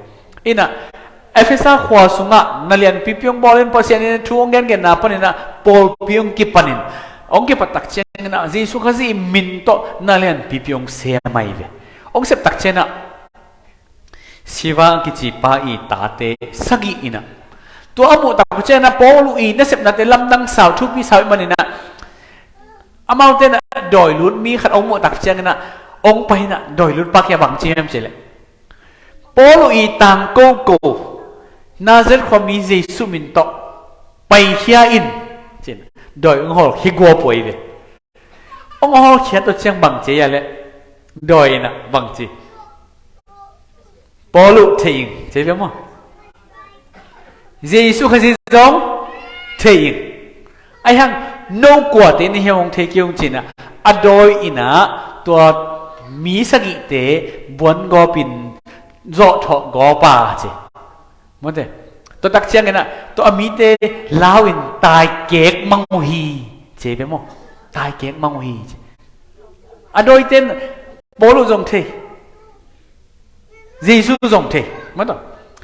In ah, Efesa khua sungah na lianpipi hong bawl in, Pasian in thu hong gengenna panin ah pawlpi hong kipanin, hong kipat tak ciangin ah Jesu Khazih min tawh na lianpipi hong sem ahi ve. Hong sep tak ciangin ah Siva kici pa i tate sagih in ah, tua a muh tak ciangin ah Paul i nasepnate lamdang sau, thupi sau ahih manin ah, amaute in ah dawilut mi khat hong muh tak ciangin ah hong pai in ah dawilut pa kiang bang ci hiam cih leh, Paul i tangko ko, Nazareth khuami Jesu min tawh paikhia in, ci-in dawi hong hawl khiguap uh ahi ve. Hong hawlkhiat uh ciang bang ci a leh, dawi in ah bang ci, Paul uh, thei ing, ci ve maw? Jesu Khazih zong thei ing. Ahih hang no kuate na hiam hong thei kei ung, ci-in ah a dawi in ah tua mi sagihte buan gawpin zawhthawh gawp a, ci. Mawte, tua tak ciangin ah tua a mite lau in taikek mang uh hi, ci ve maw? Taikek mang uh hi, ci. A dawite in Paul uh zong thei, Jesu zong thei. Mawte,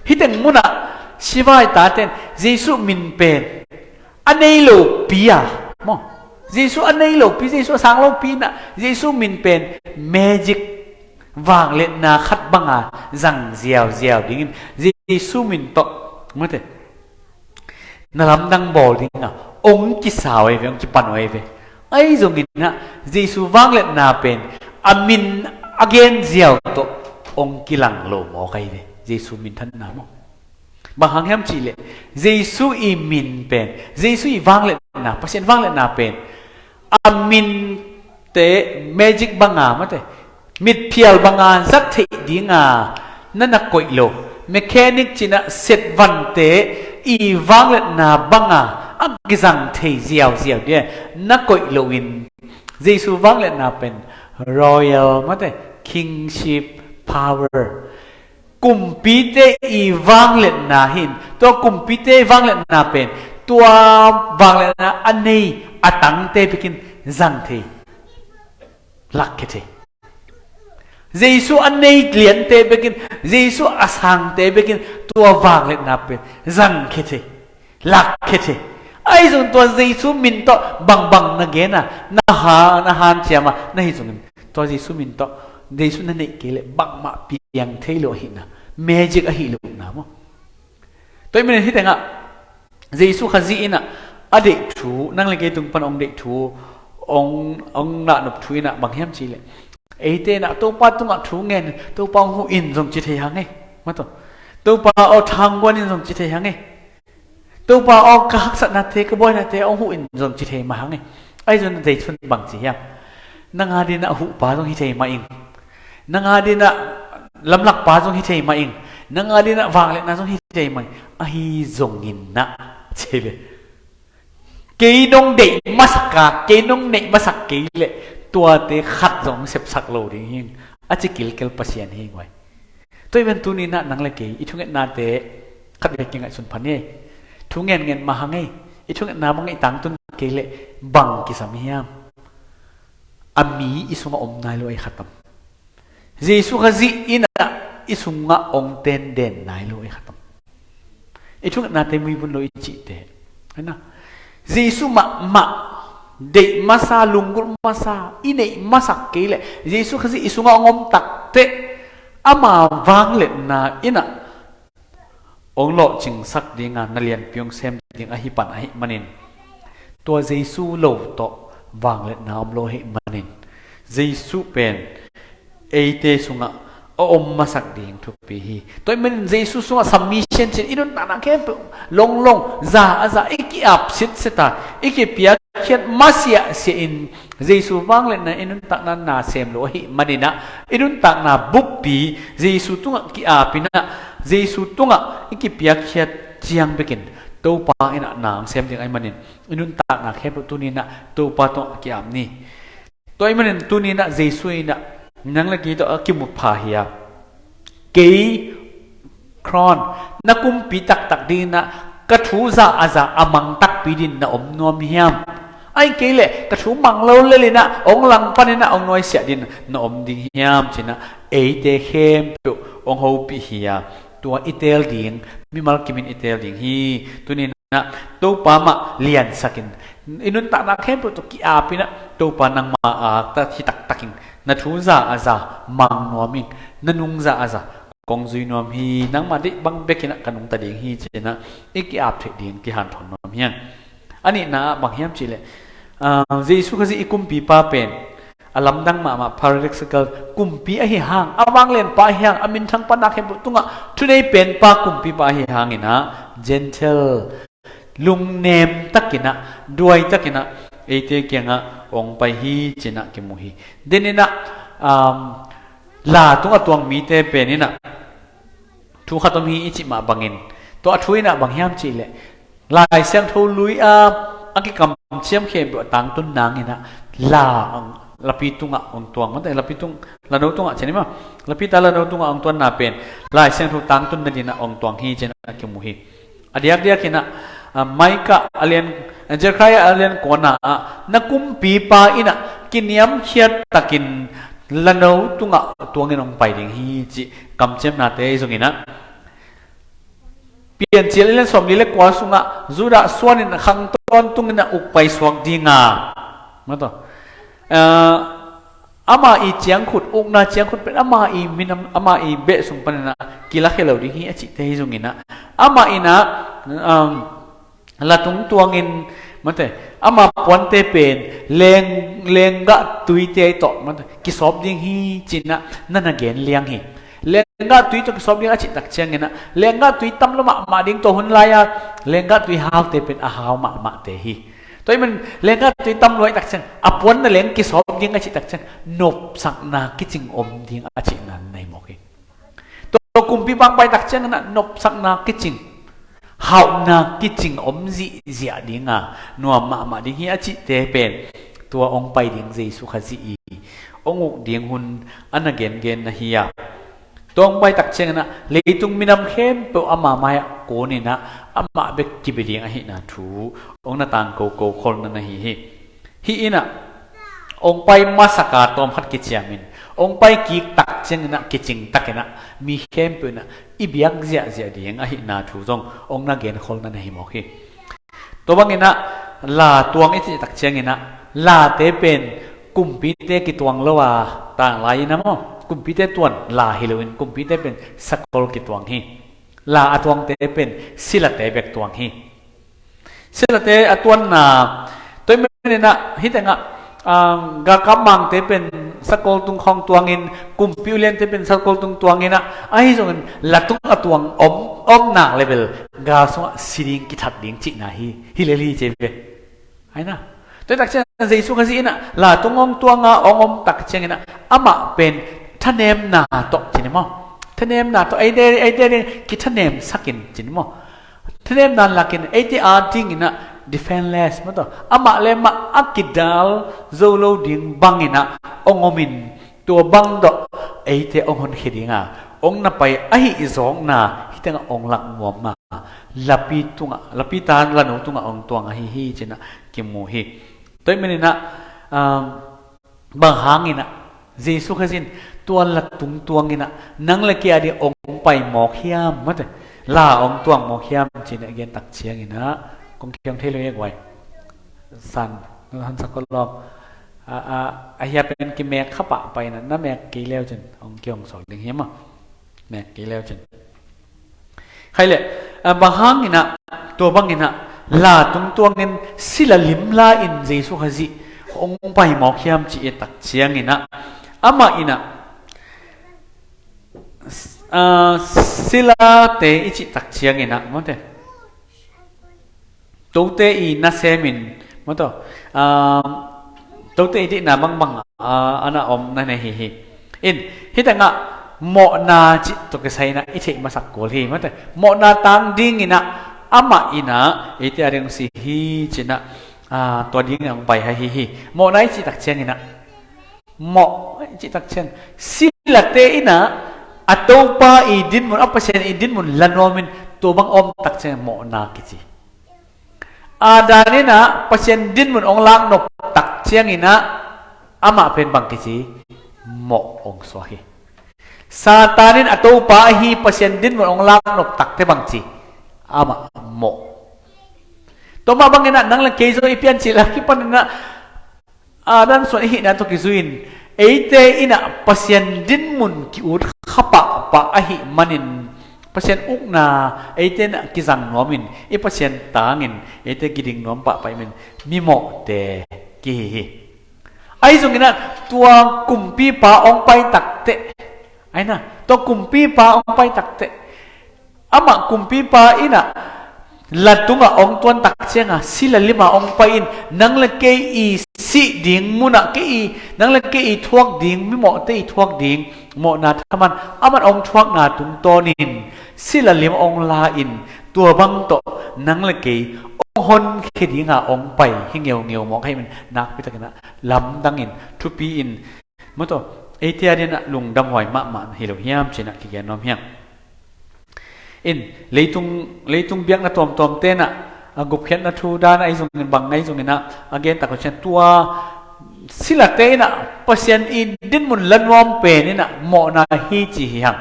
hih teng munah Siva i tate in Jesu min pen a nei lopi a, maw, Jesu a nei lopi, Jesu a sang lopi in ah Jesu min pen magic, vangliatna khat banga zang ziauziau dingin Jesu min tawh, mawte, na lamdang bawl ding a hong kisau ahi ve, hong kipan uh ahi ve. Ahi zongin ah Jesu vangliatna pen a min a gen ziau tawh hong kilang lo mawk ahi ve, Jesu minthanna maw. Bang hang hiam cihleh, Jesu i min pen, Jesu i vangliatna, Pasian vangliatna pen a minte magic banga, mate, mitphial banga zat theih dinga na na koih lo, mechanic cinah setvante i vangliatna banga a kizang thei ziauziau dia na koih loin, Jesu vangliatna pen royal, mate, kingship power, kumpite i vangliatna hi in, tua kumpite i vangliatna pen tua vangliatna a nei a tangte bekin zang thei, lakkhia thei. Jesu a nei liante bekin, Jesu a sangte bekin tua vangliatna pen zangkhia thei, lakkhia thei. Ahi zong tua Jesu min tawh bangbang na gena, na ha, na hanciama na hi zongin, tua Jesu min tawh Jesu na neih kei leh bangmah piang thei lo ahihna, magic ahih lohna maw. Tua ahih manin hih tengah Jesu Khazih inah a deih thu, nang le kei tung pan hong deih thu, hong, hong lahnop thu inah bang hiam cihleh, eite inah Topa tungah thu ngen, Topa hong huh in zong ci thei hang e. Mataw, Topa aw thangguan in zong ci thei hang e. Topa aw ka haksatnate, ka buainate hong huh in zong ci thei mah hang e. Ahi zong Jesu in bang ci hiam? Nang a dinah huhpa zong hi thei mah ing. Nang a dinah lamlakpa zong hi thei mah ing. Nang a dinah vangliatna zong hi thei mah ing. Ahi zongin ah ci ve. Kei nong deih masak a, kei nong neih masak kei leh tuate khat zong sepsak lo ding hi ing. A ci kilkel Pasian hi ing vai. Tua ahih manin tuni inah nang le kei i thungetnate khat vei kingaihsun pha ni. Thu ngenngen mah hang e. I thungetna bang i tangtun kei leh bang kisam hiam? A mi i sungah om nai lo ahi khatam. Jesu Khazih inah i sungah hong tenden nai lo ahi khatam. I thungetnate muibun lo i cihte, hena, Jesu mahmah deih masa, lunggulh masa i neih masak kei leh, Jesu Khazih i sungah hong om takteh, ama vangliatna inah hong lawhcingsak dinga na lianpi hong sem ding ahi pan ahih manin, tua Jesu lo tawh vangliatna om lo ahih manin, Jesu pen eite sungah a om masak ding thupi hi. Tua ahih manin Jesu sungah submission cih in, i nuntakna khempeuh longlong, za a za, i ki-ap sitset a, i kipiakkhiat masiahsiah in, Jesu vangliatna i nuntakna na sem lo ahih maninah, i nuntakna buppi Jesu tungah ki-ap inah, Jesu tungah i kipiakkhiat ciang bekin Topa inah na hong sem ding ahih manin, i nuntakna khempeuh tuni inah Topa tungah ki-ap ni. Tua ahih manin tuni inah Jesu inah nang le kei tawh a kimu pha hi a, kei crown, na kumpi taktak ding inah ka thu za a za a mang takpi ding na om nuam hiam? Ahih kei leh ka thu mang lo lel inah hong langpan inah hong nuaisiah ding na om ding hiam ci inah eite khempeuh hong hopih hi a, tua i teel ding, mimal kimin i teel ding hi. Tuni inah Topa mah liansak in, i nuntakna khempeuh tawh ki-ap inah, Topa nangma a akta hi taktak ing, na thu za a za mang nuam ing, na nung za a za kong zui nuam hi, nangma deih bang bek inah ka nungta ding hi ci inah i ki-ap theih ding kihanthawn nuam hi hang. A nihna ah bang hiam cihleh, ah, Jesu Khazih i kumpipa pen a lamdang mahmah, paradoxical kumpi ahi hang, a vanglianpa ahi hang, a minthang pan a khempeuh tungah thunei penpa kumpipa ahi hang inah, gentle, lungnem tak inah, duai tak inah eite kiangah hong pai hi ci inah kimu hi. Den inah, um, la tungah tuang mite pen inah thu khat om hi i cih mah bangin, tua a thu inah bang hiam cihleh, Lai Siangtho lui a a kikamciam khempeuh a tangtun nang inah la, lapi tungah hong tuang, mate, lapi tung, lano tungah ci ni maw, lapi ta lano tungah hong tuanna pen Lai Siangtho tangtun nading inah hong tuang hi ci inah kimu hi. A diakdiak inah, ah, Micah a lian, ah, Zechariah a lian kuana ah, na kumpipa inah kiniamkhiat takin lano tungah tuangin hong pai ding hi cih kamciamnate zong inah, Piancil a lian sawmli le kua sungah Judah suan in khang tawntung inah uk paisuak dinga, mataw, ah, ama i ciangkhut, ukna ciangkhut pen ama i minam, ama i beh sung pan inah kilakhia lo ding hi a cihte hi zong inah, ama inah, um, latung tuangin, mate, ama puante pen leng, lenggah tuite tawh, mate, kisawp ding hi ci inah na na gen liang hi. Leng lenggah tui tawh kisawp ding a cih tak ciangin ah, lenggah tui tam lua mahmah ding, tua hun lai-a lenggah tui haute pen a hau mahmahte hi. Tua ahih manin lenggah tui tam lua ahih tak ciang a puanna leng kisawp ding a cih tak ciang nopsakna kicing om ding a cihna na hi mawk hi. Tua kumpipa hong pai tak ciangin ah nopsakna kicing, hauhna kicing om zihziah ding a, nuam mahmah ding hi a cihte pen tua hong pai ding Jesu Khazih i hong uk ding hun a na gengen na hi a, tua hong pai tak ciangin ah leitung minam khempeuh ama mai-ah kunin ah amah bek kibia ding ahihna thu hong na tangko ko kholna na hi hi. Hih in ah hong pai masak a tawm khat kiciam in, hong pai kik tak ciangin ah kicing takin ah mi khempeuh in ah i biak ziahziah ding ahihna thu zong hong na genkholna na hi mawk hi. Tua bangin ah la tuang i cih tak ciangin ah late pen kumpite kituang lo a, tanglai in ah maw, kumpite tuan la hi loin kumpite pen sakol kituang hi. La a tuangte pen silate bek tuang hi. Silate a tuanna, tua ahih manin ah hih tengah, ah, galkap mangte pen sakol tung khawng tuangin, kumpi uliante pen sakol tung tuangin ah, ahi zongin la tung a tuang om, om nak leh bel gal sungah si ding, kithat ding cihna hi, hi lel hi ci ve. Hai na. Tua tak ciang Jesu Khazih in ah la tung hong tuang a hong om tak ciangin ah amah pen thanemna tawh ci ni maw, thanemna tawh eite, eite ding kithanemsak in ci ni maw. Thanemna lakin eite a dingin ah defenseless maw, tua amah le amah a kidal zo lo ding bangin ah hong om in, tua bang tawh eite hong honkhia ding a hong na pai ahih zawkna hih tengah hong lak nuam a, lapi tungah, lapi tan lanu tungah hong tuang ahi hi ci-in ah kimu hi. Tua ahih manin ah, um, bang hangin ah Jesu Khazih in tua la tung tuangin ah nang le kei a ding hong pai mawk hiam, mate, la hong tuang mawk hiam ci-in ah gen tak ciangin ah kong kiang thei lo hi guai. San, na hansak ko lawm. A, a, a hia pen kimek kha pah pai in ah, na mek kei leu cin hong kihong sawl ding hi maw. Mek kei leu cin. Khai leh, a, bang hangin ah, tua bangin ah la tung tuangin sila lim la-in Jesu Khazih hong pai mawk hiam ci i tak ciangin ah, amah in ah, s-, a, silate i cih tak ciangin ah, mate, tote i nasem in, maw, tua, a, tote i deihna bangbang, a, a na om na nei hi hi. In, hih tengah mawhna cih tawh kisai in ah i theih masak kul hi, mate. Mawhna tang dingin ah amah in ah eite a ding hong si hi ci-in ah, a, tua dingin ah hong pai hi hi. Mawhna i cih tak ciangin ah, mawh i cih tak ciang, silate in ah a Topa i dinmun, a Pasian i dinmun la nuam in, tua bang a om tak ciang mawhna kici. Adam in ah Pasian dinmun hong lak nop tak ciangin ah amah pen bang kici, mawh hong suak hi. Satan in a Topa ahi Pasian dinmun hong lak nop tak teh bang ci, amah mawh. Tua mah bangin ah nang le kei zong i piancil a kipan in ah, a, Adam suan i hihna tawh kizui-in, eite in ah Pasian dinmun ki-ut kha pahpah ahih manin, Pasian ukna eite in ah kizang nuam in, i Pasian tangin eite kiding nuam pahpah ahih manin mimawhte kihi hi. Ahi zongin ah tua kumpipa hong pai tak teh, ai na, tua kumpipa hong pai tak teh, amah kumpipa in ah la tungah hong tuan tak ciangin, sila limah hong pai in, nang le kei i sih ding munah, kei i, nang le kei i thuak ding, mimawhte i thuak ding mawhna thaman, aman hong thuakna tungtawnin sila lim hong la in, tua bang tawh nang le kei hong honkhia dingin hong pai hi ngeungeu mawk ahih manin, nakpi takin ah lamdangin, thupi in, maw, tua, eite a dingin ah lungdamhuai mahmah hi lo hiam ci-in ah kigen nuam hi ing. In, leitung, leitung biakna tuamtuamte in ah, a, gupkhiatna thu dan ah ahi zongin, bang ahi zongin ah, a gen tak uh ciang, tua silate in ah Pasian i dinmun la nuam pen in ah mawhna hi ci hi hang.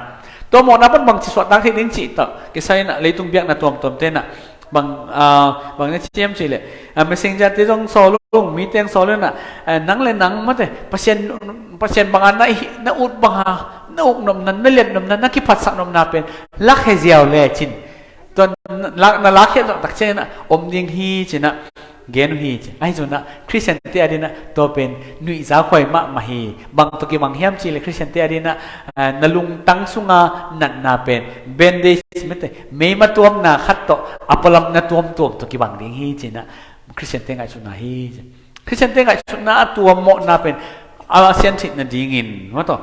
Tua mawhna pan bangci suahtak theih ding cih tawh kisai in ah leitung biakna tuamtuamte in ah bang, a, bang na ci hiam cih leh, a, messenger-te zong sawl ung, mi teng sawl un ah, a, nang le nang, mate, Pasian, Pasian bangin na hi, na ut banga, na uk nopna, na liat nopna, na kiphatsak nopna pen lakhia ziau le cin. Tua na, na lakhia zawh tak ciangin ah om ding hi ci-in ah, gen uh hi ci. Ahi zongin ah Khristiante adingin ah tua pen nuihzakhuai mahmah hi. Bang tawh kibang hiam cih leh Khristiante adingin ah, ah, na lungtang sunga natna pen bandage, mete, meima tuamna khat tawh a pualam na tuamtuam tawh kibang ding hi ci-in ah Khristiante ngaihsutna hi ci. Khristiante ngaihsutna a tuam mawhna pen a siantheih nadingin, maw taw,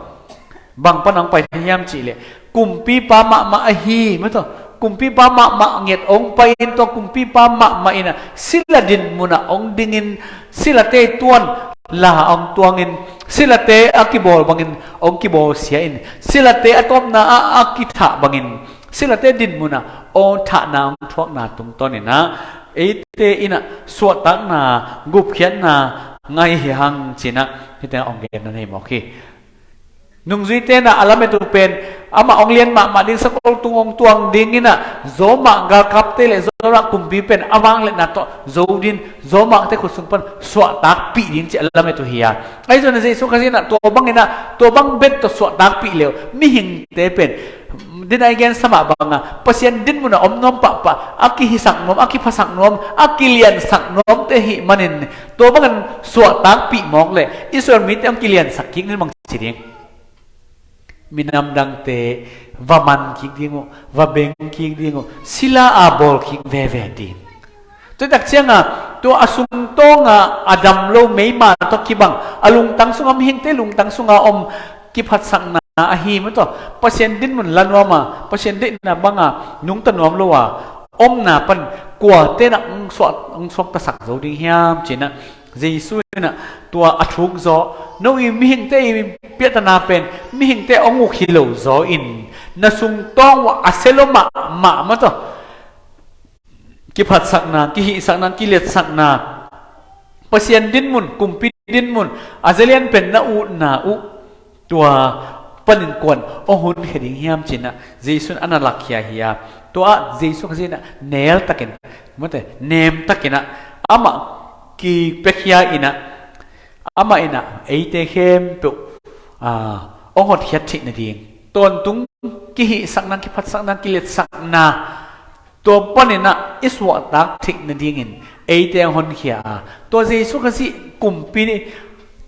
bang pan hong pai hiam cih leh kumpipa mahmah ahi, maw taw, kumpipa mahmah nget hong pai-in, tua kumpipa mahmah in ah sila din munah hong dingin, silate tuan la hong tuangin, silate a kibawl bangin hong kibawlsia in, silate a tawpna ah a kithah bangin, silate din munah hong thahna hong thuakna tungtawnin ah eite in ah suahtakna, gupkhiatna ngah hi hang ci-in ah hih teng hong genna nei mawk hi. Nungzuite in ah a lamet uh pen amah hong lian mahmah ding, sakol tung hong tuang dingin ah Roma galkapte le Roma kumpi pen a vangliatna tawh zo ding, Romate khut sung pan suahtakpih ding ci a lamet uh hi a. Ahi zongin ah Jesu Khazih in ah tua bangin ah, tua bang bek tawh suahtakpih le uh mihingte pen, den a i gensa mah bangin Pasian din munah om nuam pahpah, a kihisak nuam, a kiphasak nuam, a kiliansak nuamte ahih manin, tua bangin suahtakpih mawk leh Israel mite hong kiliansak kik ding, bang ci ding? Minam dangte va man kik ding uh, va beng kik ding uh, sila a bawl kik veve ding. Tua tak ciangin tua a sungtawngah a dam lo meima tawh kibang, a lungtang sungah, mihingte lungtang sungah om kiphatsakna ahi, maw taw, Pasian din mun la nuam a, Pasian deihna banga nungta nuam lo a omna pan kuate in ah hong suak, hong suaktasak zo ding hiam ci-in ah Jesu in ah tua a thuk zaw, no i mihingte i piahtana pen mihingte hong uk hi lo zaw in, na sungtawng uah a sia lo mahmah, maw taw, kiphatsakna, kihihsakna, kiliatsakna, Pasian din mun, kumpi din mun, a zalian pen na utna uh, tua panin kua'n hong honkhia ding hiam ci-in ah Jesu in a na lakkhia hi a. Tua ah Jesu Khazih in ah neltakin, mate, nemtakin ah amah kipiakhia in ah, amah in ah eite khempeuh, ah, hong hotkhiat theih nading, tawntung kihihsakna, kiphatsakna, kiliatsakna, tua panin ah i suahtak theih nadingin eite hong honkhia a. Tua Jesu Khazih kumpi,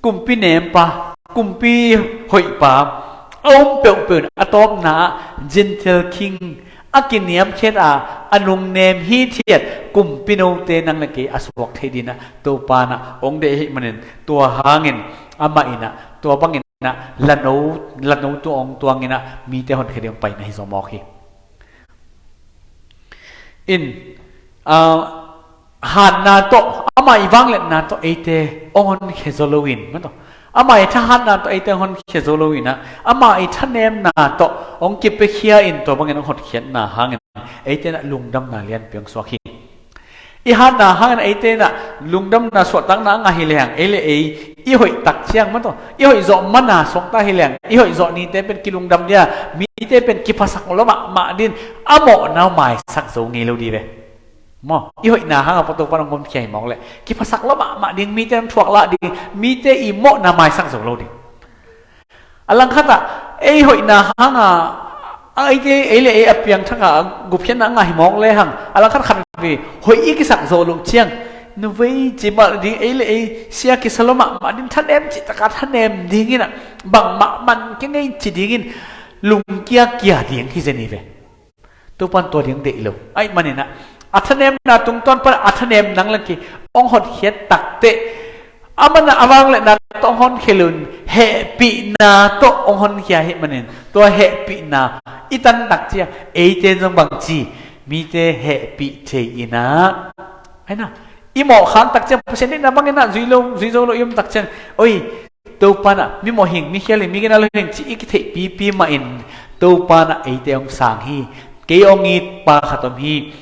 kumpi nempa, kumpi hoihpa a um peuhpeuh in a tawpna ah Gentile King, a kiniamkhiat a, a nungnem hithiat kumpinote nang le kei a suak thei dingin ah Topa in ah hong deih ahih manin, tua hangin amah in ah tua bangin ah lano, lano tu hong tuangin ah mite honkhia ding hong pai na hi zaw mawk hi. In, ah, hatna tawh, amah i vangliatna tawh eite hong honkhia zo lo in, maw taw, amah i thahatna tawh eite hong honkhia zo lo in ah, amah i thanemna tawh hong kipiakhia in tua bangin hong hotkhiatna hangin eite in ah lungdamna lianpi hong suak hi. I hatna hangin eite in ah lungdamna, suahtakna a ngah hi lehang, ei le ei i hoih tak ciang, maw taw, i hoih zawh man a suakta hi lehang, i hoih zawh nite pen kilungdam ding a, mite pen kiphasak lo mahmah dingin a mawhna uh maisak zo ngei lo ding ve. Maw, i hoihna hangin Topa in hong honkhia hi mawk leh kiphasak lo mahmah ding, mite hong thuaklah ding, mite i mawhna maisak zo lo ding. A langkhat ah ei hoihna hangin, a, eite, ei le ei a piangthak a, a gupkhiatna a ngah hi mawk lehang, a langkhat khat vei hoih i kisak zawh loh ciang, na vei ci mah ding, ei le ei sia kisa lo mahmah ding, thanem cih takin thanem dingin ah, bangmah man kei ngei ci dingin lungkia kia ding hi zen hi ve. Topa in tua ding deih lo. Ahih manin ah, a thanemna tungtawn pan a thanem nang le kei hong hotkhiat takteh, amah in a vangliatna tawh hong honkhia lo in, hehpihna tawh hong honkhia ahih manin, tua hehpihna i tan tak ciang eite in zong bangci, mite hehpih thei in ah, ahi na, i mawh khak tak ciang, Pasian deihna bangin ah zui lo, zui zo lo i om tak ciang, oi, Topa in ah, mi mawh hing, mi khial hing, mi gina lo hing ci i kitheihpipi mahin, Topa in ah eite hong sang hi. Kei hong it pa khat om hi.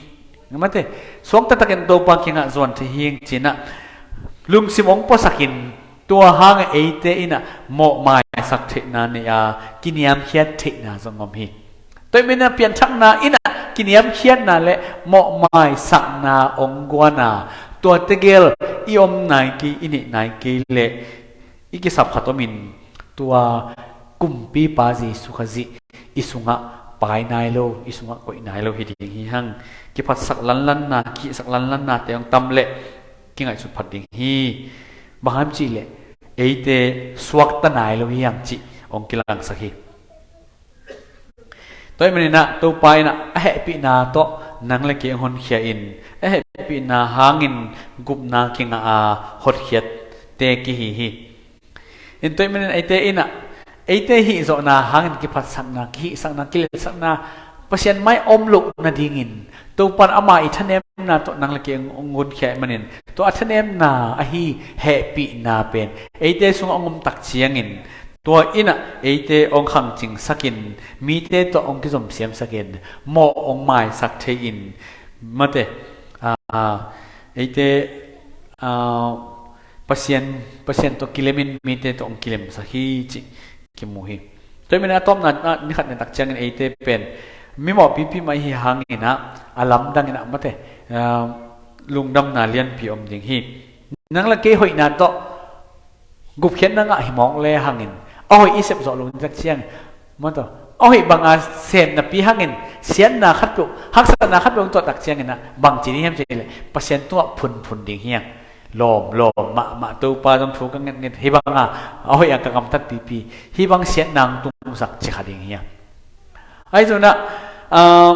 Mate, suakta takin Topa kiangah zuan thei hing ci-in ah lungsim hong puasakin, tua hangin eite in ah mawh maisak theihna nei a, kiniamkhiat theihna zong om hi. Tua ahih manin ah pianthakna in ah kiniamkhiatna le mawh maisakna hong guan a, tua tegel i om nai kei, i neih nai kei leh i kisap khat om in, tua kumpipa Jesu Khazih i sungah pai nai lo, i sungah koih nai lo hi ding hi hang. Kiphatsak lanlanna, kihihsak lanlannate hong tam leh kingaihsut phot ding hi. Bang hang hiam cih leh eite suakta nai lo hi hang cih hong kilangsak hi. Tua ahih manin ah Topa in ah a hehpihna tawh nang le kei hong honkhia in, a hehpihna hangin gupna kingah a hotkhiatte kihi hi. In tua ahih manin eite in ah eite hihzawhna hangin kiphatsakna, kihihsakna, kiletsakna, Pasian mai om loh nadingin Topa in ama i thanemna tawh nang le kei hong honkhia ahih manin, tua a thanemna ahi hehpihna pen eite sungah hong om tak ciangin, tua in ah eite hong khangcingsakin, mite tawh hong kizomsiamsakin, mawh hong maisak thei-in, mate, ah, eite, ah, Pasian, Pasian tawh kilemin mite tawh hong kilemsak hi cih kimu hi. Tua ahih manin a tawpna, ah, ni khat ni tak ciangin eite pen mimawh pipi mah i hi hangin ah, a lamdang in ah, mate, ah, lungdamna lianpi om ding hi. Nang le kei hoihna tawh gupkhiatna ngah hi mawk le hangin, a hoih i sep zawh loh ni tak ciang, mate, a hoih banga sem napi hangin siatna khatpeuh, haksatna khatpeuh hong tuah tak ciangin ah bang ci ding hiam cih leh Pasian tungah phunphun ding hi hang. Lawm, lawm mahmah, Topa zong thu ka ngetnget, hih banga a hoih a ka gamtat pipi, hih bang siatna hong tungsak ci kha ding hi hang. Ahi zongin ah, ah,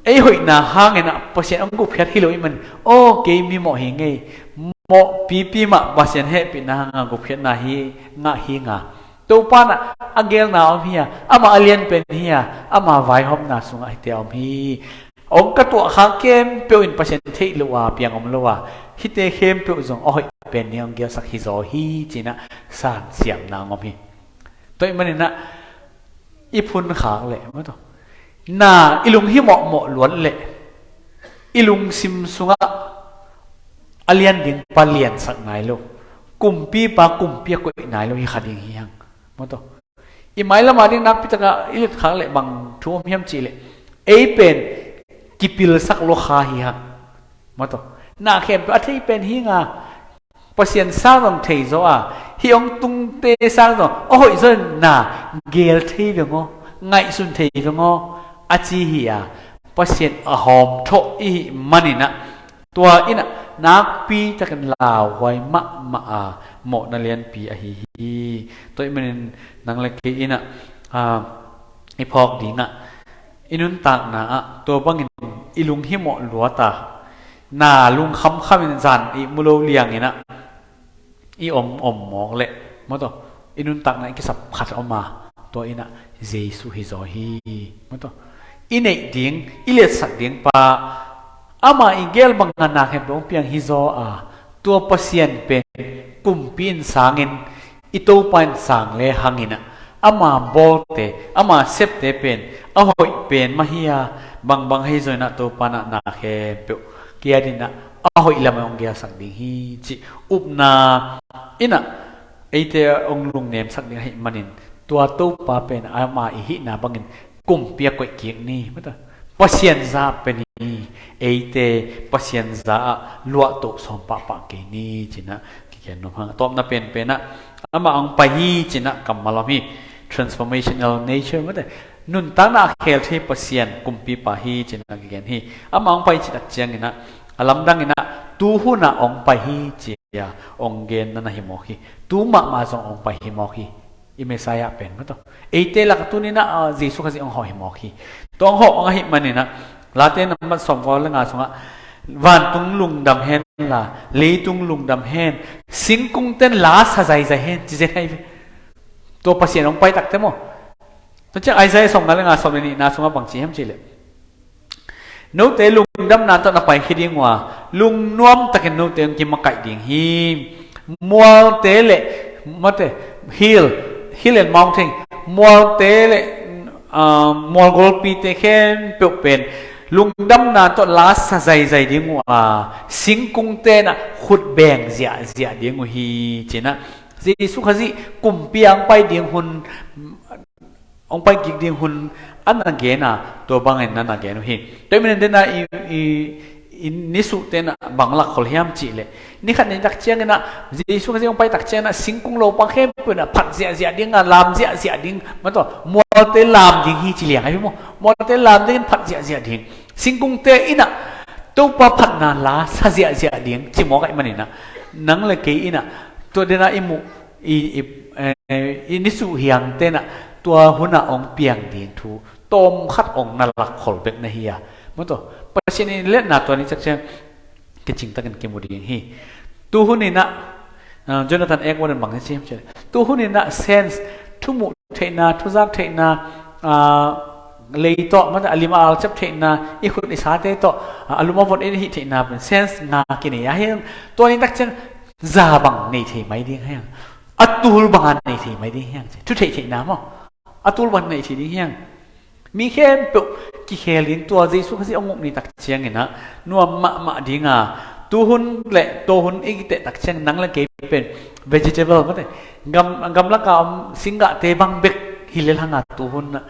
ei hoihna hangin ah Pasian hong gupkhiat hi lo ahih manin, aw, kei mimawh hi ing ei, mawh pipi mah Pasian hehpihna hanga gupkhiatna hi ngah hi ing a, Topa in ah a geelna om hi a, amah a lianpen hi a, ama vaihawmna sungah hihte a om hi. Hong ka tuahkhak khempeuh in Pasian theih loh a piang om lo a, hihte khempeuh zong a hoih pen ni hong geelsak hi zaw hi ci-in ah sansiamna hong om hi. Tua ahih manin ah i phunkhak leh, mate, na i lunghimawhmawh luat leh i lungsim sungah a lian ding pa liansak nai lo, kumpipa kumpi a koih nai lo hi kha ding hi hang, mate. I mailam a ding nakpi takin i letkhak leh bang thu om hiam cih leh, ei pen kipilsak lua kha hi hang, mate. Na khempeuh a thei pen hi ing a, Pasian sang zong thei zaw a, hih hong tungte sang zong a hoih zaw in na geel thei veng aw, ngaihsun thei veng aw, a ci hi a, Pasian a hawmthawh i hih manin ah, tua in ah nakpi takin lauhuai mahmah a, mawhna lianpi ahi hi. Tua ahih manin nang le kei in ah, ah, i phawk ding ah, i nuntakna ah tua bangin i lunghimawh luat a, na lungkhamkham in zan ihmu lo liangin ah i om om mawk leh, mate, i nuntakna in kisap khat om a, tua in ah Jesu hi zaw hi, mate. I neih ding, i liatsak ding pa, ama i geel banga na khempeuh hong piang hi zaw a, tua Pasian pen kumpi in sangin, i Topa in sang le hangin ah, ama bawlte, ama septe pen a hoih pen mah hi a, bangbang ahi zongin ah Topa in ah na khempeuh kiat in ah a hoih lamah hong geelsak ding hi cih upna in ah eite hong lungnemsak ding ahih manin, tua Topa pen ama i hihna bangin kumpi a koih kik ni, mate. Pasian za pen hi. Eite Pasian za ah luahtoh sawm pahpah kei ni ci-in ah kigen nuam hang. A tawpna penpen ah, amah hong pai hi ci-in ah kammal om hi. Transformational nature, mate. Nuntakna a khel thei Pasian kumpipa hi ci-in ah kigen hi. Amah hong pai cih tak ciangin ah, a lamdang in ah tu hun ah hong pai hi ci-a hong genna na hi mawk hi. Tu mahmah zong hong pai hi mawk hi. I Messiah pen, mate. Eite lakah tuni-in ah, ah, Jesu Khazih hong hawh hi mawk hi. Tua hong hawh hong ahih manin ah, Late nambat sawmkua le nga sungah, vantung lungdam hen la, leitung lungdam hen, singkungte'n la sa zaizai hen, ci zen ahi ve. Tua Pasian hong pai takte maw. Tua ciang Isaiah sawmnga le nga, sawm le nihna sungah bang ci hiam cih leh, note lungdamna tawh na paikhia ding uh a, lungnuam takin note hong kimakaih ding hi. Mualte le, mate, hill, hill and mountain, mualte le, ah, mual golpite khempeuh pen lungdamna tawh la sa zaizai ding uh a, singkungte'n ah khut beng ziahziah ding uh hi, ci-in ah Jesu Khazih kumpi a hong pai ding hun, hong pai kik ding hun a na gen a, tua bangin na na gen uh hi. Tua ahih manin den a i, i, i nisuhte'n ah bang lakkhol hiam cih leh, ni khat ni tak ciangin ah, Jesu Khazih hong pai tak ciangin ah, singkung lopa khempeuh in ah phat ziahziah ding a, lam ziahziah ding, mate, mualte lam ding hi ci liang ahi maw. Mualte lam ding in phat ziahziah ding. Singkungte in ah Topa phatna la sa ziahziah ding ci mawk ahih manin ah, nang le kei in ah tua dena i muh i, i, eh, i nisuh hiangte in ah tua hun ah hong piang ding thu tawm khat hong na lak khol bek na hi a, maw taw, Pasian in letna tua ni cak ciang kicing takin kimu ding hi. Tu hun in ah, ah, Jonathan Edwards in bang ci hiam cih leh, tu hun in ah sense, thu muh theihna, thu zak theihna, ah, lei tawh, maw taw, a lim a al ciap theihna, i khut i sate tawh, ah, a lum a von i hih theihna pen sense nga kinei a, hi hang. Tua ni tak ciang za bang nei thei mai ding hi hang. A tul bang a nei thei mai ding hi hang. Thu theih theihna maw, a tul bang nei thei ding hi hang. Mi khempeuh kikhel ding, tua Jesu Khazih hong uk ni tak ciangin ah nuam mahmah ding a, tu hun le tua hun i teh tak ciang nang le kei pen vegetable, maw taw, gam, gamlak a om singgahte bang bek hi lel hang a, tu hun ah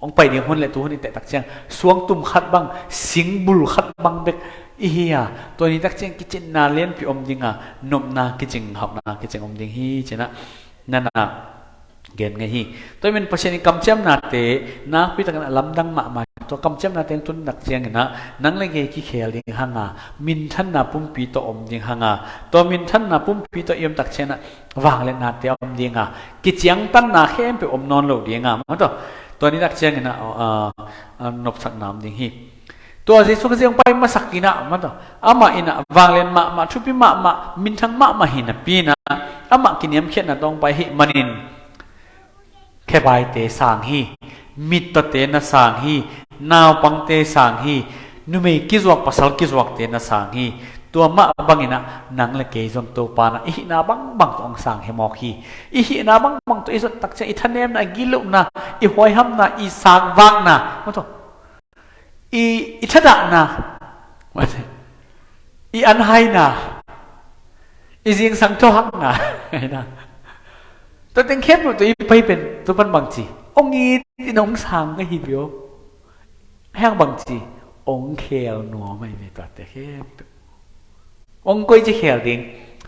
hong pai ding hun le tu hun i teh tak ciang suangtum khat bang, singbul khat bang bek i hi a, tua ni tak ciang kicinna lianpi om ding a, nopna kicing, hauhna kicing om ding hi ci-in ah na na gen ngei hi. Tua ahih manin Pasian in kamciamnate nakpi takin a lamdang mahmah hi. Tua kamciamnate tun tak ciangin ah nang le kei kikhel ding hang a, minthanna pumpi tawh om ding hang a, tua minthanna pumpi tawh i om tak ciangin ah vangliatnate om ding a, kiciangtanna khempeuh om nawn lo ding a, maw taw, tua ni tak ciangin ah, ah, ah, nopsakna om ding hi. Tua Jesu Khazih hong pai masak in ah, maw taw, amah in ah vanglian mahmah, thupi mahmah, minthang mahmah hi napi in ah, amah kiniamkhiatna tawh hong pai ahih manin khebaite sang hi, mittawte na sang hi, naupangte sang hi, numei kizuak pasal kizuakte na sang hi. Tua mah bangin ah nang le kei zong Topa in ah i hihna bangbang tawh hong sang hi mawk hi. I hihna bangbang tawh i zot tak ciang i thanemna, i gitlohna, i huaihamna, i sangvakna, maw taw, i, i thadahna, i anhaina, i zingsang thawhakna, tua teng khempeuh tawh i pai pen Topa'n bang ci, hong it in hong sang ka hi ve aw. Hi hang bang ci, hong khel nuam ahi ve tuate khempeuh. Hong koici khel ding,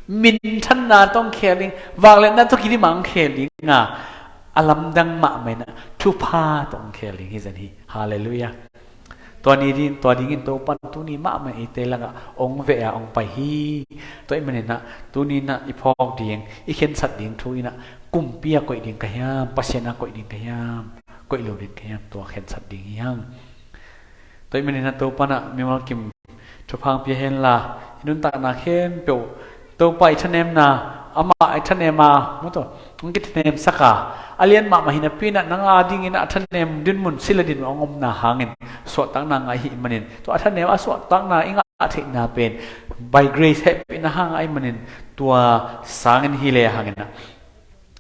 minthanna tawh hong khel ding, vangliatna tawh kidim a hong khel ding a, a lamdang mahmah in ah thupha tawh hong khel ding hi zen hi. Halleluiah. Tua ni ding, tua dingin Topa'n tuni mahmah eite lakah hong veh a hong pai hi. Tua ahih manin ah tuni in ah i phawk ding, i khensat ding thu in ah kumpi a koih ding ka hiam, Pasian a koih ding ka hiam, koih lo ding ka hiam, tua khensat ding hi hang. Tua ahih manin ah Topa'n ah mimal kim thupha hong pia hen la, i nuntakna khempeuh Topa i thanemna, amah i thanem a, maw taw, hong kithanemsak a, a lian mahmah hi napi in ah nang a dingin ah a thanem dinmun, sila dinmun hong omna hangin suahtakna ngah i hih manin, tua a thanem a suahtakna i ngah theihna pen by grace, hehpihna hang ahih manin tua sangin hi le hangin ah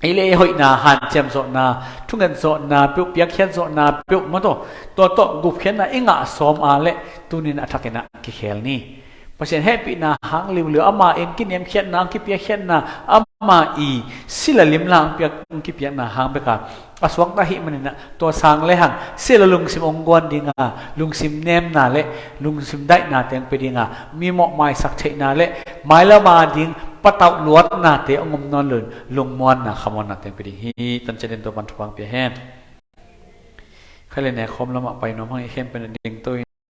i lei hoihna, hanciam zawhna, thunget zawhna peuh, piakkhiat zawhna peuh, maw taw, tua tawh gupkhiatna i ngah sawm a leh tuni in a thakin ah kikhel ni. Pasian hehpihna hang liuliu, ama in kiniamkhiatna, kipiakkhiatna, ama i sila limlang piak, kipiakna hang bek a, a suakta ahih manin ah tua sang le hang sila lungsim hong guan ding a, lungsim nemna le lungsim daihna teng pia ding a, mi mawh maisak theihna le mailam a ding patauh luatnate hong om nawn lo in, lungmuanna, khamuanna teng pia ding hi. Tancian in Topa'n thupha hong pia hen. Khai le ne khawm lamah pai nuam hang, i khempeuh in a dingto